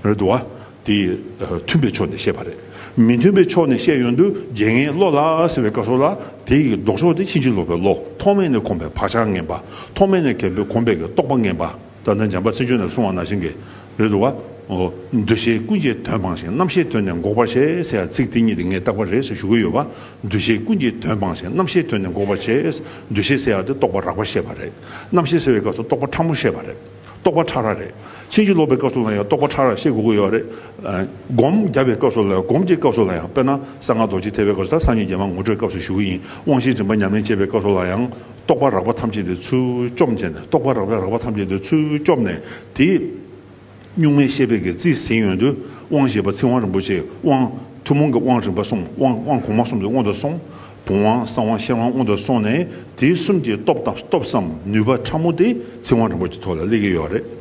རེད་འདུག་བ། དེ་མཐུན་པའི་ཕྱོགས་ནས་བཤད་པ་རེད། མི་མཐུན་པའི་ཕྱོགས་ནས་བཤད་ཡོང་དུས་རྒྱལ་ངན་བློ་ལ་ཟེར་བའི་སྐབས་སུ་ལ། དེ་ཡི་ལྡོག་ཕྱོགས་དེ་ཕྱིན་ཅི་ལོག་པའི་བློ། ཐོག་མེད་ནས་གོམས་པའི་བག་ཆགས་ངན་པ། ཐོག་མེད་ནས་གོམས་པའི་རྟོག་པ་ངན་པ། ད་ལྟ་འཇམ་དཔལ་མཚན་བརྗོད་ནས་གསུངས་པ་ནང་བཞིན་གྱི། རེད་འདུག་བ། འོ། འདུ་ཤེས་ཀུན་གྱི་དོན་སྤངས་ཤིང་། རྣམ་ཤེས་དོན་ནི་འགོག་པར་བྱེད་ཟེར་ཡ་ཚིག་དེ་གཉིས་དེ་ངས་བཏགས་པ་རེད་ཟེར་ཞུ་གི་ཡོད་པ། འདུ་ཤེས་ཀུན་གྱི་དོན་སྤངས་ཤིང་། རྣམ་ཤེས་དོན་ནི་འགོག་པར་བྱེད། འདུ་ཤེས་ཟེར་ཡ་དེ་རྟོག་པ་རགས་པ་བཤད་པ་རེད། རྣམ་ཤེས་ཟེར་བའི་སྐབས་སུ་རྟོག་པ་ཕྲ་མོ་བཤད་པ་རེད། རྟོག་པ་ཕྲ་རགས་རེད། ཕྱིན་ཅི་ལོག་པའི་སྐབས་སུ་ལ་ཡང་རྟོག་པ་ཕྲ་རགས་བཤད་དགོས་ཀྱི་ཡོད་རེད། ཨ། སྒོམ་རྒྱབ་པའི་སྐབས་སུ་ལ་ཡང་། སྒོམ་གྱི་སྐབས་སུ་ལ་ཡང་། དཔེར་ན་གསང་སྔགས་རྡོ་རྗེ་ཐེག་པའི་སྐབས་སུ། ད་སངས་རྒྱས་རྒྱ་མ་ངོ་སྤྲོད་སྐབས་སུ་ཞུ་གི་ཡིན། དབང་བཞིའི་རིམ་པ་ཉམས་ལེན་བྱེད་པའི་སྐབས་སུ་ལ་ཡང་། རྟོག་པ་རགས་པ་ཐམས་ཅད་དེ་ཚུར་བཅོམ་བྱས་ནས། རྟོག་པ་རགས་པའི་རགས་པ་ཐམས་ཅད་དེ་ཚུར་བཅོམ་ནས། དེ་གཉུག་མའི་ཤེས་པའི་གི་རྩིས་ཟིན་ཡོང་དུས། དབང་ཞེས་པ་ཚིག་དབང་རིན་པོ་ཆེ། དབང་། ཐུན་མོང་གི་དབང་རིམ་པ་གསུམ། དབང་། དབང་གོང་མ་གསུམ་དེ་དབང་དུ་སོང་། བུམ་དབང་། གསང་དབང་། ཤེར་དབང་དབང་དུ་སོང་ནས། དེའི་གསུམ་གྱི་སྟོབས་དང་། སྟོབས་སམ་ནུས་པ་ཕྲ་མོ་དེ་ཚིག་དབང་རིན་པོ་ཆེ་ཐོག་ལ་སླེབས་ཀྱི་ཡོད་རེད།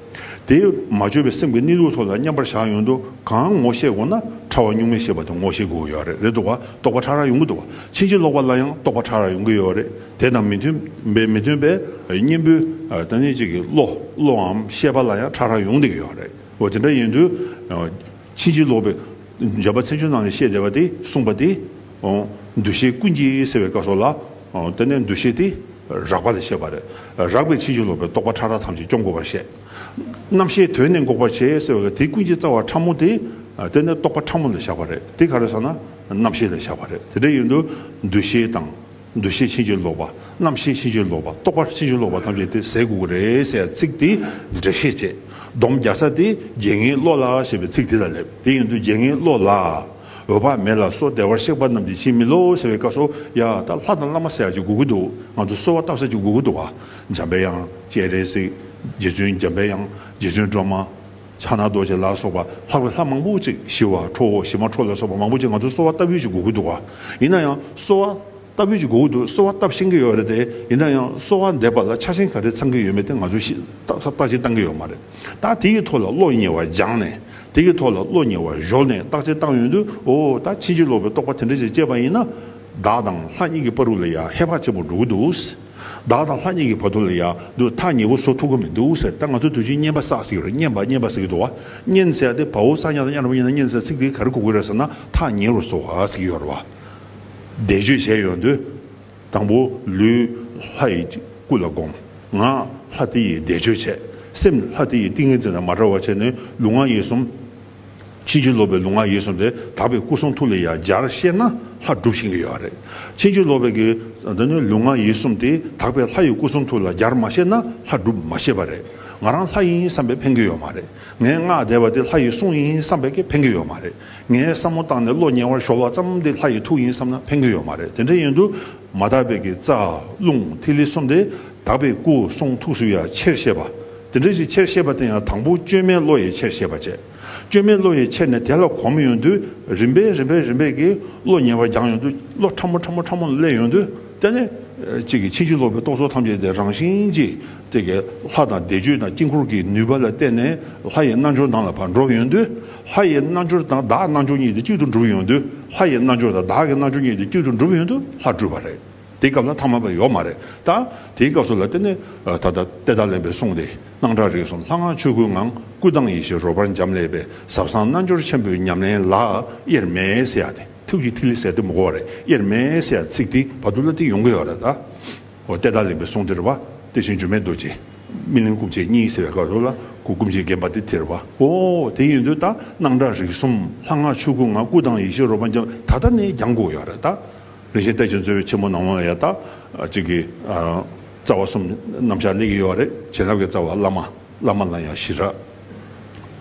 དེ་མ་བཅོས་པའི་སེམས་ཀྱི་གནས་ལུགས་ཐོག་ལ་མཉམ་པར་བཞག་ཡོང་དུས། གང་ངོ་ཤེས་དགོས་ན་ཕྲ་བ་གཉུག་མའི་ཤེས་པ་དེ་ངོ་ཤེས་དགོས་ཀྱི་ཡོད་རེད། རེད་འདུག་བ། རྟོག་པ་ཕྲ་རགས་ཡོང་གི་འདུག་བ། ཕྱིན་ཅི་ལོག་པ་ལ་ཡང་རྟོག་པ་ཕྲ་རགས་ཡོང་གི་ཡོད་རེད། དེ་དང་མི་མཐུན་པའི། མི་མཐུན་པའི་གཉེན་པོའི། ཨ། ད་ནི་གཅིག་གི་བློ། བློའམ་ཤེས་པ་ལ་ཡང་ཕྲ་རགས་ཡོང་བསྡད་ཀྱི་ཡོད་རེད། འོ་དེ་འདྲ་ཡིན་དུས། ཨ། ཕྱིན་ཅི་ལོག་པའི། འཇམ་དཔལ་མཚན་བརྗོད་ནང་ནས་བཤད་བསྡད་པ་དེ། གསུངས་པ་དེ། འོ། འདུ་ཤེས་ཀུན་གྱི་ཟེར་བའི་སྐབས་སུ་ལ། འོ། དེ་ནས་འདུ་ཤེས་དེ་རགས་པ་ལ་བཤད་པ་རེད། རགས་པས་ཕྱིན་ཅི་ལོག་པའི་རྟོག་པ་ཕྲ་རགས་ཐམས་ཅད་བཅོམ་དགོས་པར་བཤད། རྣམ་ཤེས་དོན་ནི་འགོག་པར་བྱེད་ཟེར་བའི་དེ་ཀུན་གྱི་རྩ་བ་ཕྲ་མོ་དེ། དེ་ནི་རྟོག་པ་ཕྲ་མོ་ལ་བཞག་པ་རེད། དེ་ག་རེ་ཟེར་ན་རྣམ་ཤེས་ལ་བཞག་པ་རེད། དེ་འདྲ་ཡིན་དུས་འདུ་ཤེས་དང་། འདུ་ཤེས་ཕྱིན་ཅི་ལོག་པ། རྣམ་ཤེས་ཕྱིན་ཅི་ལོག་པ། རྟོག་པ་ཕྱིན་ཅི་ལོག་པ་ཐམས་ཅད་དེ་ཟད་དགོས་ཀྱི་རེད་ཟེར་ཚིག་དེ་འགྲེལ་བཤད་བྱས། སྡོམ་རྒྱག་ས་དེ་རྒྱལ་ངན་བློ་ལ་ཞེས་པའི་ཚིག་དེ་ལ་སླེབས། དེ་ཡིན་དུས་རྒྱལ་ངན་བློ་ལ། འོད་དཔག་མེད་ལ་སོགས་བདེ་བར་གཤེགས་པ་རྣམས་ཀྱིས་ཇི་མི་སློབ་ཟེར་བའི་སྐབས་སུ། ཡ། ད་ལྷ་དང་བླ་མ་ཟེར་ཡ་ཅིག་དགོས་ཀྱི་འདུག་ང་ཚོ་གསོལ་བ་བཏབ་ས་ཅིག་དགོས་ཀྱི་འདུག་བ། འཇམ་པའི་དབྱངས། སྤྱན་རས་གཟིགས། རྗེ་བཙུན་འཇམ་པའི་དབྱངས། རྗེ་བཙུན་སྒྲོལ་མ། ཕྱག་ན་རྡོ་རྗེ་ལ་སོགས་པ་ལྷག་པའི་ལྷ་མང་པོ་ཅིག་ཞི་བ་འཕྲོ། ཞི་མ་འཕྲོ་ལ་སོགས་པ་མང་པོ་ཅིག་ང་ཚོ་གསོལ་བ་བཏབ་ཡུལ་ཅིག་དགོས་ཀྱི་འདུག་བ། ཡིན་ན་ཡང་གསོལ་བ་བཏབ་ཡུལ་ཅིག་དགོས་ཀྱི་འདུག་གསོལ་བ་བཏབ་ཤེས་ཀྱི་ཡོད་རེད་དེ། ཡིན་ན་ཡང་གསོལ་བ་འདེབས་པ་ལ་ཆ་ཤས་ག་རེ་ཚང་གི་ཡོད་མེད་དེ་ང་ཚོས་ཤེས། བརྟག་དཔྱད་བཏང་གི་ཡོད་མ་རེད། ད་དེ་ཡི་ཐོག་ལ་བློ་ཉེ་བར་སྦྱངས་ནས། དེ་ཡི་ཐོག་ལ་བློ་ཉེ་བར་གཞོལ་ནས་བརྟག་དཔྱད་བཏང་ཡོང་དུས། འོ། ད་ཕྱིན་ཅི་ལོག་པའི་རྟོག་པ་དེ་འདྲ་ཞིག་སྐྱེས་པ་ཡིན་ན། བདག་དང་ལྷ་གཉིས་ཀྱི་བར་དུ་ལ་ཡ་ཧེ་བག་ཆེན་པོ་འགྲོ་གི་འདུག་བདག་དང་ལྷ་གཉིས་ཀྱི་བར་དུ་ལ་ཡ་འདུག་ཐག་ཉེ་བོ་བཟོ་ཐུབ་ཀྱི་མི་འདུག་ཟེར། ད་ང་ཚོ་དུས་རྒྱུན་བསྙེན་པ་བསགས་ཟེར་གྱི་ཡོད་རེད། བསྙེན་པ། བསྙེན་པ་ཟེར་གྱི་འདུག་བ། བསྙེན་ཟེར་ཡ་དེ་བའོ་ས་ཉ་དང་ཉ་ར་བ་ཉེ་ན་བསྙེན་ཟེར། ཚིག་དེ་ག་རེ་གོ་གི་རེད་ཟེར་ན། ཐག་ཉེ་རུ་བཟོ་བ་ཟེར་གྱི་ཡོད་རེད་བ། བཟླས་བརྗོད་བྱས་ཡོང་དུས། དང་པོ་ལུས་ལྷ་ཡི་སྐུ་ལ་བསྒོམ། ངག་ལྷ་དེ་ཡི་བཟླས་བརྗོད་བྱས། སེམས་ལྷ་དེ་ཡི་ཏིང་ངེ་འཛིན་དང་མ་བྲལ་བ་བྱས་ནས་ལུས་ངག་ཡིད་གསུམ། ཕྱིན་ཅི་ལོག་པའི་ལུས་ངག་ཡིད་གསུམ་དེ་དག་པའི་སྐུ་གསུང་ཐུགས་ལ་ཡ་སྦྱར་ཤེས་ན་ལྷ་སྒྲུབ་ཤེས་ཀྱི་ཡོད་རེད། ཕྱིན་ཅི་ལོག་པའི་གི་འདི་ནི་ལུས་ངག་ཡིད་གསུམ་དེ་དག་པའི་ལྷ་ཡི་སྐུ་གསུང་ཐུགས་ལ་སྦྱར་མ་ཤེས་ན་ལྷ་སྒྲུབ་མ་ཤེས་པ་རེད། ང་རང་ལྷ་ཡིན་བསམ་པས་ཕན་གྱི་ཡོད་མ་རེད། ངའི་སྔགས་བཟླས་པ་དེ་ལྷ་ཡི་གསུང་ཡིན་བསམ་པས་ཀྱི་ཕན་གྱི་ཡོད་མ་རེད། ངའི་བསམ་བློ་བཏང་ནས་བློ་ཉེ་བར་གཞོལ་བ་ཙམ་དེ་ལྷ་ཡི་ཐུགས་ཡིན་བསམ་ན་ཕན་གྱི་ཡོད་མ་རེད། དེ་འདྲ་ཡིན་དུས་མ་དག་པའི་གི་རྩ་རླུང་ཐིག་ལེ་གསུམ་དེ་དག་པའི་སྐུ་གསུང་ཐུགས་སུ་ཡང་ཆེར་བཤད་པ། དེ་འདྲ་ཞིག་ཆེར་བཤད་པ་དེ་ཡང་དང་པོ་བཅོས་མའི་བློ་ཡིས་ཆེར་བཤད་པ་བྱས། བཅོས་མའི་བློ་ཡིས་ཆེར་ནས་དེ་ལ་གོམས་ཡོང་དུས། རིམ་པས་རིམ་པས་རིམ་པས་ཀྱི་བློ་ཉེ་བར་སྦྱངས་ཡོང་དུས། བློ་ཕྲ་མོ་ཕྲ་མོ་ཕྲ་མོ་ལ་སླེབས་ཡོང་དུས། དེ་ནས་གཅིག་གི་ཕྱིན་ཅི་ལོག་པའི་རྟོག་ཚོགས་ཐམས་ཅད་དེ་རང་བཞིན་གྱིས་དེ་གའི་ལྷ་དང་བཟླས་བརྗོད་དང་དཀྱིལ་འཁོར་གྱི་ནུས་པ་ལ་བརྟེན་ནས་ལྷ་ཡི་རྣལ་འབྱོར་ནང་ལ་ཕར་འགྲོ་ཡོང་དུས། ལྷ་ཡི་རྣལ་འབྱོར་དང་བདག་རྣལ་འབྱོར་གཉིས་དེ་གཅིག་ཏུ་འགྲུབ་ཡོང་དུས། ལྷ་ཡི་རྣལ་འབྱོར་དང་བདག་གི་རྣལ་འབྱོར་གཉིས་དེ་གཅིག་ཏུ་འགྲུབ་ཡོང་དུས་ལྷ་སྒྲུབ་པ་རེད། དེའི་སྐབས་ལ་ཐ་མལ་པ་ཡོད་མ་རེད། ད་དེའི་སྐབས་སུ་ལ་དེ་ནི་ད་ལྟ་གཏེར་བདག་གླིང་པའི་གསུང་དེ། སྣང་གྲགས་རིག་གསུམ་ལྷ་སྔགས་ཆོས་སྐུའི་ངང་། སྐུ་དང་ཡེ་ཤེས་རོལ་པར་འབྱམས་ཀླས་པའི། ཟབ་གསང་རྣལ་འབྱོར་ཆེན་པོའི་ཉམས་ལེན་ལ་དབྱེར་མེད་ཟེར་ཡ་དེ། ཐུགས་ཀྱི་ཐིག་ལེ་ཟེར་དེ་མི་གོ་བ་རེད། དབྱེར་མེད་ཟེར་ཡ་ཚིག་དེ་བར་དུ་ལ་དེ་ཡོང་གི་ཡོད་རེད་ད། འོ་གཏེར་བདག་གླིང་པའི་གསུང་དེ་རེད་བ། དེ་བཞིན་འགྱུར་མེད་རྡོ་རྗེ། སྨིན་གླིང་སྐུ་མཆེད་གཉིས་ཟེར་བའི་སྐབས་སུ་ལ་སྐུ་སྐུ་མཆེད་བརྒྱན་པ་དེ་དེ་རེད་བ། འོ་དེ་ཡིན་དུས་ད་སྣང་གྲགས་རིག་གསུམ་ལྷ་སྔགས་ཆོས་སྐུའི་ངང་། སྐུ་དང་ཡེ་ཤེས་རོལ་པར་འབྱམས། ད་ལྟ་ནས་སྦྱང་དགོས་ཡོད་རེད་ད། རིན་ཆེན་གཏེར་གྱི་མཛོད་ཆེན་མོ་ནང་ལ་ཡ་ད་གཅིག་གི་རྩ་བ་གསུམ་རྣམ་གཞག་སླེབས་ཀྱི་ཡོད་རེད། བྱིན་རླབས་ཀྱི་རྩ་བ་བླ་མ། བླ་མ་ལ་ཡང་ཞི་རགས།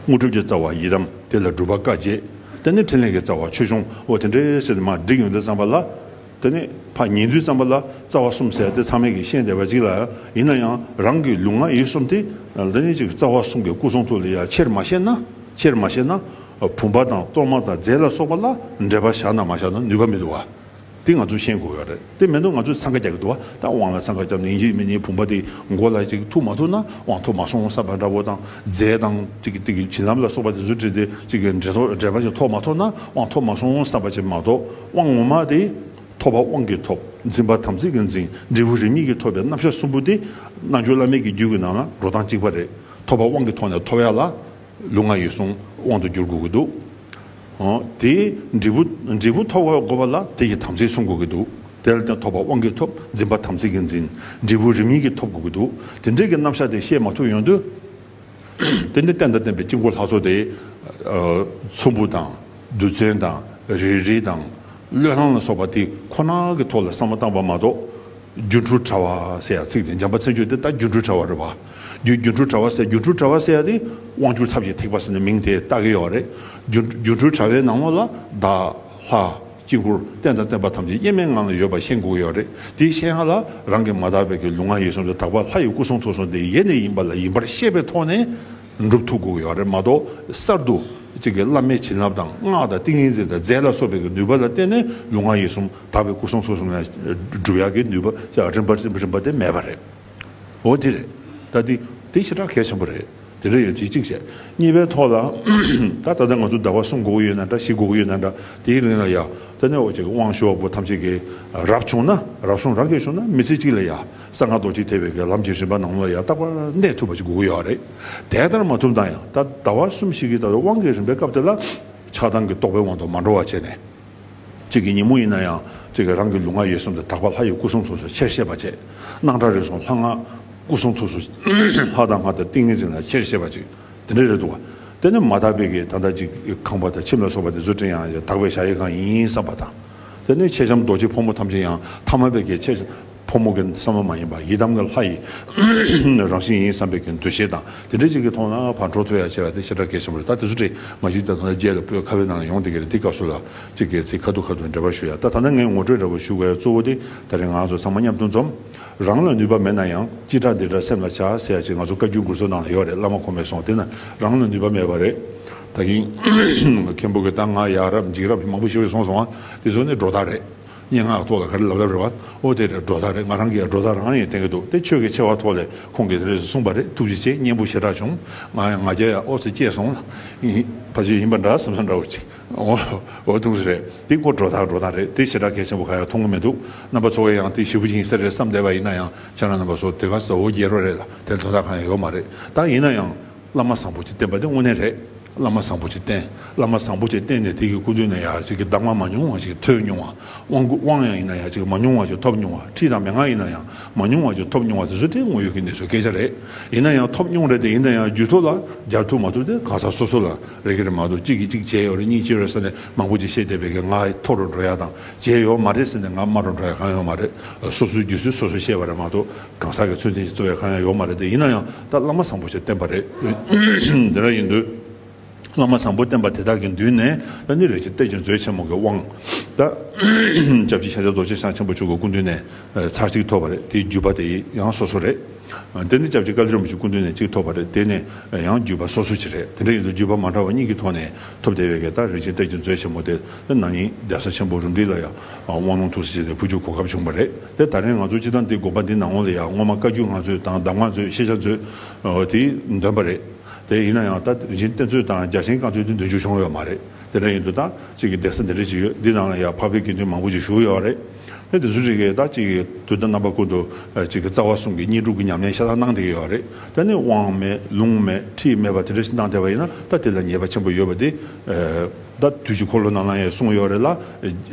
དངོས་གྲུབ་ཀྱི་རྩ་བ་ཡི་དམ། དེ་ལ་སྒྲུབ་པ་བཀའ་བརྒྱད། དེ་ནས་ཕྲིན་ལས་ཀྱི་རྩ་བ་ཆོས་སྐྱོང་། འོ་དེ་འདྲའི་ཟེར་ཏེ་མར་བསྒྲིགས་ཡོང་དུས་ཙམ་པ་ལ། དེ་ནས་ཕར་ཉན་དུས་ཙམ་པ་ལ་རྩ་བ་གསུམ་ཟེར་དེ་ཚང་མས་ཀྱིས་ཤེས་བསྡད་པ་ཅིག་ལ། ཡིན་ན་ཡང་རང་གི་ལུས་ངག་ཡིད་གསུམ་དེ་དེ་ནས་ཅིག་རྩ་བ་གསུམ་གྱི་སྐུ་གསུང་ཐུགས་ལ་ཡ་ཆེར་མ་ཤེས་ན། ཆེར་མ་ཤེས་ན། བུམ་པ་དང་གཏོར་མ་དང་རྫས་ལ་སོགས་པ་ལ་འབྲེལ་བ་བཞག་ན་མ་བཞག་ན་ནུས་པ་མི་འདུག་བ། དེ་ང་ཚོས་ཤེས་དགོས་ཡོད་རེད། དེ་མིན་འདུག་ང་ཚོས་འཚང་ཁ་རྒྱག་གི་འདུག་བ། ད་དབང་ལ་འཚང་ཁ་བརྒྱབ་ནས་ཡིན་གཅིག་མིན་གཉིས་བུམ་པ་དེ་མགོ་ལ་ཅིག་ཐུག་མ་ཐུག་ན་དབང་ཐོབ་མ་སོང་བསམ་པ་འདྲ་བོ་དང་། རྫས་དང་ཅིག་ཅིག་བྱིན་རླབས་ལ་སོགས་པ་དེ་ཚོ་བྲིས་ཏེ་ཅིག་གི་འབྲེལ་ཐོག་འབྲེལ་བ་ཅིག་ཐོབ་མ་ཐུབ་ན་དབང་ཐོབ་མ་སོང་བསམ་པ་ཅིག་མ་གཏོགས། དབང་ངོ་མ་དེ་ཐོབ་པ་དབང་གིས་ཐོབ། འཛིན་པ་དམ་ཚིག་གིས་འཛིན། འབྲས་བུ་རིམ་གཉིས་ཀྱིས་ཐོབ་པའི་རྣམ་གཞག་གསུམ་པོ་དེ་རྣལ་འབྱོར་བླ་མེད་ཀྱི་རྒྱུད་ཀྱི་ནང་ལ་འགྲོ་སྟངས་གཅིག་པ་རེད། ཐོབ་པ་དབང་གི་ཐོག་ནས་ཐོབ་ཡ་ལ། ལུས་ངག་ཡིད་གསུམ་དབང་དུ་འགྱུར་དགོས་ཀྱི་འདུག། ཨོ། དེའི་འབྲས་བུ། འབྲས་བུ་ཐོབ་དགོས་པ་ལ་དེ་ཡི་དམ་ཚིག་སྲུང་དགོས་ཀྱི་འདུག། དེ་ལ་བརྟེན་ཐོབ་པ་དབང་གིས་ཐོབ། འཛིན་པ་དམ་ཚིག་གིས་འཛིན། འབྲས་བུ་རིམ་གཉིས་ཀྱིས་ཐོབ་དགོས་ཀྱི་འདུག། དེ་འདྲའི་གི་རྣམ་གཞག་དེ་ཤེས་མ་ཐུབ་ཡོང་དུས། དེ་ནི་རྟེན་དང་བརྟེན་པའི་དཀྱིལ་འཁོར་ལྷ་ཚོགས་དེ། ཨ། ཚོམ་བུ་དང་། རྡུལ་ཚོན་དང་། རིལ་རིལ་དང་། བློས་བསླངས་ལ་སོགས་པ་དེ་ཁོ་ན་གི་ཐོག་ལ་བསམ་བློ་བཏང་བ་མ་གཏོགས། སྒྱུ་འཕྲུལ་དྲ་བ་ཟེར་ཡ་ཚིག་དེ་འཇམ་དཔལ་མཚན་བརྗོད་དེ་ད་སྒྱུ་འཕྲུལ་དྲ་བ་རེད་བ། སྒྱུ་སྒྱུ་འཕྲུལ་དྲ་བ་ཟེར། སྒྱུ་འཕྲུལ་དྲ་བ་ཟེར་ཡ་དེ་དབང་སྒྱུར་ཐབས་ཀྱི་ཐེག་པ་ཟེར་ནས་མིང་དེ་བཏགས་ཀྱི་ཡོད་རེད། སྒྱུ་སྒྱུ་འཕྲུལ་དྲ་བའི་ནང་ལོགས་ལ་བདག་ལྷ་དཀྱིལ་འཁོར་རྟེན་དང་བརྟེན་པ་ཐམས་ཅད་དབྱེར་མེད་ངང་ལ་ཡོད་པ་ཤེས་དགོས་ཡོད་རེད། དེ་ཤེས་ཡ་ལ་རང་གི་མ་དག་པའི་གི་ལུས་ངག་ཡིད་གསུམ་དེ་དག་པ་ལྷ་ཡི་སྐུ་གསུང་ཐུགས་གསུམ་དེ་ཡེ་ནས་ཡིན་པ་ལ་ཡིན་པར་ཤེས་པའི་ཐོག་ནས། འགྲུབ་ཐུབ་དགོས་ཡོད་རེད་མ་གཏོགས། གསར་དུ་གཅིག་གི་བླ་མའི་བྱིན་རླབས་དང་སྔགས་དང་ཏིང་ངེ་འཛིན་དང་རྫས་ལ་སོགས་པའི་གི་ནུས་པ་ལ་བརྟེན་ནས་ལུས་ངག་ཡིད་གསུམ་དག་པའི་སྐུ་གསུང་ཐུགས་གསུམ་ལ་སྒྲུབ་ཡག་གི་ནུས་པ་རིམ་པ་རིམ་པ་དེ་མེད་པ་རེད། འོ་དེ་རེད། ད་དེ་དེ་ཞེ་དྲག་གལ་ཆེན་པོ་རེད། དེ་འདྲ་ཡོད་དེ་གཅིག་བྱས། གཉིས་པའི་ཐོག་ལ། ད་ད་ལྟ་ང་ཚོ་ཟླ་བ་གསུམ་དགོས་ཀྱི་ཡོད་ན་འདྲ། བཞི་དགོས་ཀྱི་ཡོད་ན་འདྲ། དེའི་རིང་ལ་ཡ། དེ་ནས་འོ་ཅིག་དབང་ཞུ་བ་པོ་ཐམས་ཅད་ཀྱིས་རབ་བྱུང་ན་རབ་བྱུང་། རབ་མ་བྱུང་ན་མི་ཚེ་གཅིག་ལ་ཡ། གསང་སྔགས་རྡོ་རྗེ་ཐེག་པའི་གི་ལམ་གྱི་རིམ་པ་ནང་ལ་ཡ་རྟག་པར་གནས་ཐུབ་པ་ཅིག་དགོས་ཀྱི་ཡོད་རེད། དེ་ལྟར་མ་ཐུབ་ན་ཡང་ད་ཟླ་བ་གསུམ་ཞིག་གི་ད་དབང་གི་རིམ་པའི་སྐབས་དེ་ལ། ཆགས་སྡང་གི་རྟོག་པའི་དབང་དུ་མ་འགྲོ་བ་བྱས་ནས། གཅིག་གི་ཉིན་མོ་ཡིན་ན་ཡང་གཅིག་གི་རང་གི་ལུས་ངག་ཡིད་གསུམ་དེ་དག་པ་ལྷ་ཡི་སྐུ་གསུང་ཐུགས་སུ་ཆེར་བཤད་པ་བྱས། སྣང་གྲགས་རིག་གསུམ་ལྷ་སྔགས་སྐུ་གསུང་ཐུགས་སུ། ལྷ་དང་སྔགས་དང་ཏིང་ངེ་འཛིན་ལ་ཆེར་བཤད་པ་ཅིག། དེ་འདྲ་རེད་འདུག་བ། དེ་ནི་མ་དག་པའི་གི་ད་ལྟ་ཅིག་ཁང་པ་དང་ཁྱིམ་ལ་སོགས་པ་དེ་ཚོ་བྲིས་ཡང་དག་པའི་བཞག་ཡས་གང་ཡིན་བསམ་པ་དང་། དེ་ནི་མཆེད་ལྕམ་རྡོ་རྗེ་ཕོ་མོ་ཐམས་ཅད་ཡང་ཐ་མལ་པའི་གི་མཆེད་ཕོ་མོ་གི་བསམ་བློ་མ་ཡིན་པ་ཡི་དམ་གྱི་ལྷ་ཡི་རང་བཞིན་ཡིན་བསམ་པའི་གི་འདུ་ཤེས་དང་དེ་འདྲ་ཅིག་གི་ཐོག་ན་ཕར་འགྲོ་ཐུབ་ཡ་བྱས་པ་དེ་ཞེ་དྲག་གལ་ཆེན་པོ་རེད། ད་དེ་ཚོ་བྲིས་མ་གཞི་ད་ཐོག་ན་རྗེས་ལ་བོད་ཁ་བའི་ནང་ལ་ཡོང་བསྡད་ཀྱི་རེད། དེ་སྐབས་སུ་ལ་ཅིག་གི་ཚིག་ཁ་ཐུག་ཁ་ཐུག་འགྲེལ་པ་ཞུ་ཡ། ད་ད་ལྟ་ངས་ངོ་སྤྲོད་འདྲ་པོ་ཞུ་དགོས་ཡ་གཙོ་བོ་དེ་ད་རེས་ང་ཚོ་ཚང་མ་མཉམ་དུ་འཛོམས། རང་ལ་ནུས་པ་མེད་ན་ཡང་། ཅི་དྲག་འདི་དྲག་སེམས་ལ་བྱ་ཟེར་ཡ་ཅིག་ང་ཚོ་བཀའ་བརྒྱུད་མགུར་མཚོ་ནང་ལ་ཡོད་རེད། བླ་མ་གོང་མས་གསུངས། དེ་ན་རང་ལ་ནུས་པ་མེད་པ་རེད། ད་གིན་མཁན་པོ་གིས་ད་ང་ཡ་རབས་འཇིགས་རབས་མང་པོ་ཞིག་གསུངས་སོང་ང་། དེ་ཚོ་ནི་སྒྲོ་བཏགས་རེད། སྙན་ངག་ཐོག་ལ་ག་རེ་ལབ་ལབ་རེད་བ། ཨོ་དེ་རེད། སྒྲོ་བཏགས་རེད། ང་རང་གིས་ཡ་སྒྲོ་བཏགས་རང་ཡིན་བསྟན་གྱི་འདུག། དེ་ཆོས་ཀྱི་ཆེ་བ་ཐོག་ལས་ཁོང་གིས་དེ་རེད་གསུངས་པ་རེད། ཐུགས་རྗེ་ཆེ། སྙན་པོ་ཞེ་དྲག་བྱུང་། ང་ཡང་ང་རྒྱལ་ཡ་ཨོ་ཙི་སྐྱེས་སོང་། ཕལ་ཆེར་ཡིན་པ་འདྲ་བསམ་བསམ་འདྲ་བོ་ཅིག། འོ་འོ་ཐུགས་སུ་རེད། དེ་ཁོ་སྒྲོ་བཏགས་སྒྲོ་བཏགས་རེད། དེ་ཞེ་དྲག་གལ་ཆེན་པོ་ག་ཡང་མཐོང་གི་མི་འདུག། རྣམ་པ་ཚོ་གས་ཡང་དེ་ཞེ་པོ་ཅིག་ཡིན་ས་རེད་བསམ་བསྡད་པ་ཡིན་ན་ཡང་ཁྱེད་རང་རྣམ་པ་ཚོ་དེ་ག་ས་འོ་བརྒྱལ་རོགས་རེད་ལ། དེར་དོ་བདག་གང་ཡང་ཡོད་མ་རེད། ད་ཡིན་ན་ཡང་བླ་མ་བཟང་པོ་ཅིག་བསྟེན་པ་དེ་དངོས་གནས་རེད། བླ་མ་བཟང་པོ་ཅིག་བསྟེན། བླ་མ་བཟང་པོ་ཅིག་བསྟེན་ནས་དེ་གི་སྐུ་མདུན་ནས་ཡང་ཅིག་གི་གདམས་ངག་མ་ཉུང་བ་ཅིག་ཐོས་མྱོང་བ། དབང་བསྐུར་དབང་ཡང་ཡིན་ན་ཡང་ཅིག་མ་ཉུང་བ་ཅིག་ཐོབ་མྱོང་བ། ཁྲིད་དང་མན་ངག་ཡིན་ན་ཡང་མ་ཉུང་བ་ཅིག་ཐོབ་མྱོང་བ་དེ་ཚོ་དེ་དངོས་ཡོད་ཀྱི་གནས་ཚུལ་སྐད་ཆ་རེད། ཡིན་ན་ཡང་ཐོབ་མྱོང་རེད་དེ། ཡིན་ན་ཡང་རྒྱུད་ཐོག་ལ་སྦྱར་ཐུབ་མ་ཐུབ་དེ་གང་ཟག་སོ་སོ་ལ་རེ་གི་རེད་མ་གཏོགས། གཅིག་གིས་གཅིག་བྱས་ཡོད་རེད། གཉིས་བྱས་ཡོད་རེད་ཟེར་ནས་མང་པོ་ཅིག་བཤད་བསྡད་པའི་གི་ང་མཐོ་རུ་འགྲོ་ཡ་དང་། བྱས་ཡོད་མ་རེད་ཟེར་ནས་ང་དམའ་རུ་འགྲོ་ཡ་གང་ཡོད་མ་རེད། སོ་སོའི་རྒྱུད་སྲོལ་སོ་སོས་བཤད་པ་རེད་མ་གཏོགས། གང་ཟག་གི་ཚུལ་འཛིན་ཞིག་གཏོང་ཡ་གང་ཡང་ཡོད་མ་རེད་དེ། ཡིན་ན་ཡང་ད་བླ་མ་བཟང་པོ་ཞིག་བསྟེན་པ་རེད། དེ་འདྲ་ཡིན་དུས། བླ་མ་བཟང་པོ་བསྟེན་པ་དེ་དག་གི་མདུན་ནས་ད་ནི་རིན་ཆེན་གཏེར་གྱི་མཛོད་ཆེན་མོ་གི་དབང་། ད་སྐྱབས་རྗེ་ཤཱཀྱ་རྡོ་རྗེ་འཆང་ཆེན་པོ་མཆོག་གི་སྐུ་མདུན་ནས་ཚར་གཅིག་ཐོབ་པ་རེད། དེའི་བརྒྱུད་པ་དེ་ཡང་སོ་སོ་རེད། དེ་ནི་སྐྱབས་རྗེ་བཀའ་བློན་རིན་པོ་ཆེའི་སྐུ་མདུན་ནས་གཅིག་ཐོབ་པ་རེད། དེ་ནས་ཡང་བརྒྱུད་པ་སོ་སོ་ཅིག་རེད། དེ་འདྲ་ཡིན་དུས་བརྒྱུད་པ་མ་འདྲ་བ་གཉིས་ཀྱི་ཐོག་ནས་ཐོབ་བསྡད་པའི་གི་ད་རིན་ཆེན་གཏེར་གྱི་མཛོད་ཆེན་མོ་དེ་ན་ནིང་གདན་ས་ཆེན་པོ་རུ་འདི་ལ་ཡང་དབང་ལུང་ཐུགས་སུ་ཆེ་ནས་ཕུལ་རྒྱུའི་གོ་སྐབས་བྱུང་བ་རེད། དེ་ད་རིང་ང་ཚོ་སྤྱིར་བཏང་འདི་དགོན་པ་འདི་ནང་ལོགས་ལ་ཡང་སྔོན་མ་བཀའ་བརྒྱུད་སྔགས་མཛོད་དང་གདམས་ངག་མཛོད། ཤེས་བྱ་མཛོད་དེ་འདོན་པ་རེད། དེ་ཡིན་ན་ཡང་ད་རིན་ཆེན་གཏེར་མཛོད་དང་རྒྱ་ཆེན་བཀའ་མཛོད་དེ་འདོན་རྒྱུ་བྱུང་ཡོད་མ་རེད། དེ་འདྲ་ཡིན་དུས་ད་གཅིག་གི་གདན་ས་འདི་འདྲ་ཅིག་ཡོད། འདི་ནང་ལ་ཡང་འཕགས་པའི་དགེ་འདུན་མང་པོ་ཅིག་བཞུགས་ཡོད་རེད། ཨེ་དེ་ཚོ་རིགས་ཀྱིས་ད་ཅིག་གི་དུས་དང་རྣམ་པ་ཀུན་ཏུ་ཨ་ཅིག་གི་རྩ་བ་གསུམ་གྱི་དངོས་གྲུབ་ཀྱི་ཉམས་ལེན་ཤ་སྟག་གནང་བསྡད་ཀྱི་ཡོད་རེད། ད་ནི་དབང་མེད་ལུང་མེད་ཁྲིད་མེད་པ་དེ་འདྲ་ཞིག་གནང་བསྡད་པ་ཡིན་ན་ད་དེ་ལ་ཉེས་པ་ཆེན་པོ་ཡོད་པ་དེ་ཨ་ད་དུས་ཀྱི་འཁོར་ལོ་ནང་ལ་ཡང་གསུངས་ཡོད་རེད་ལ། ཨ་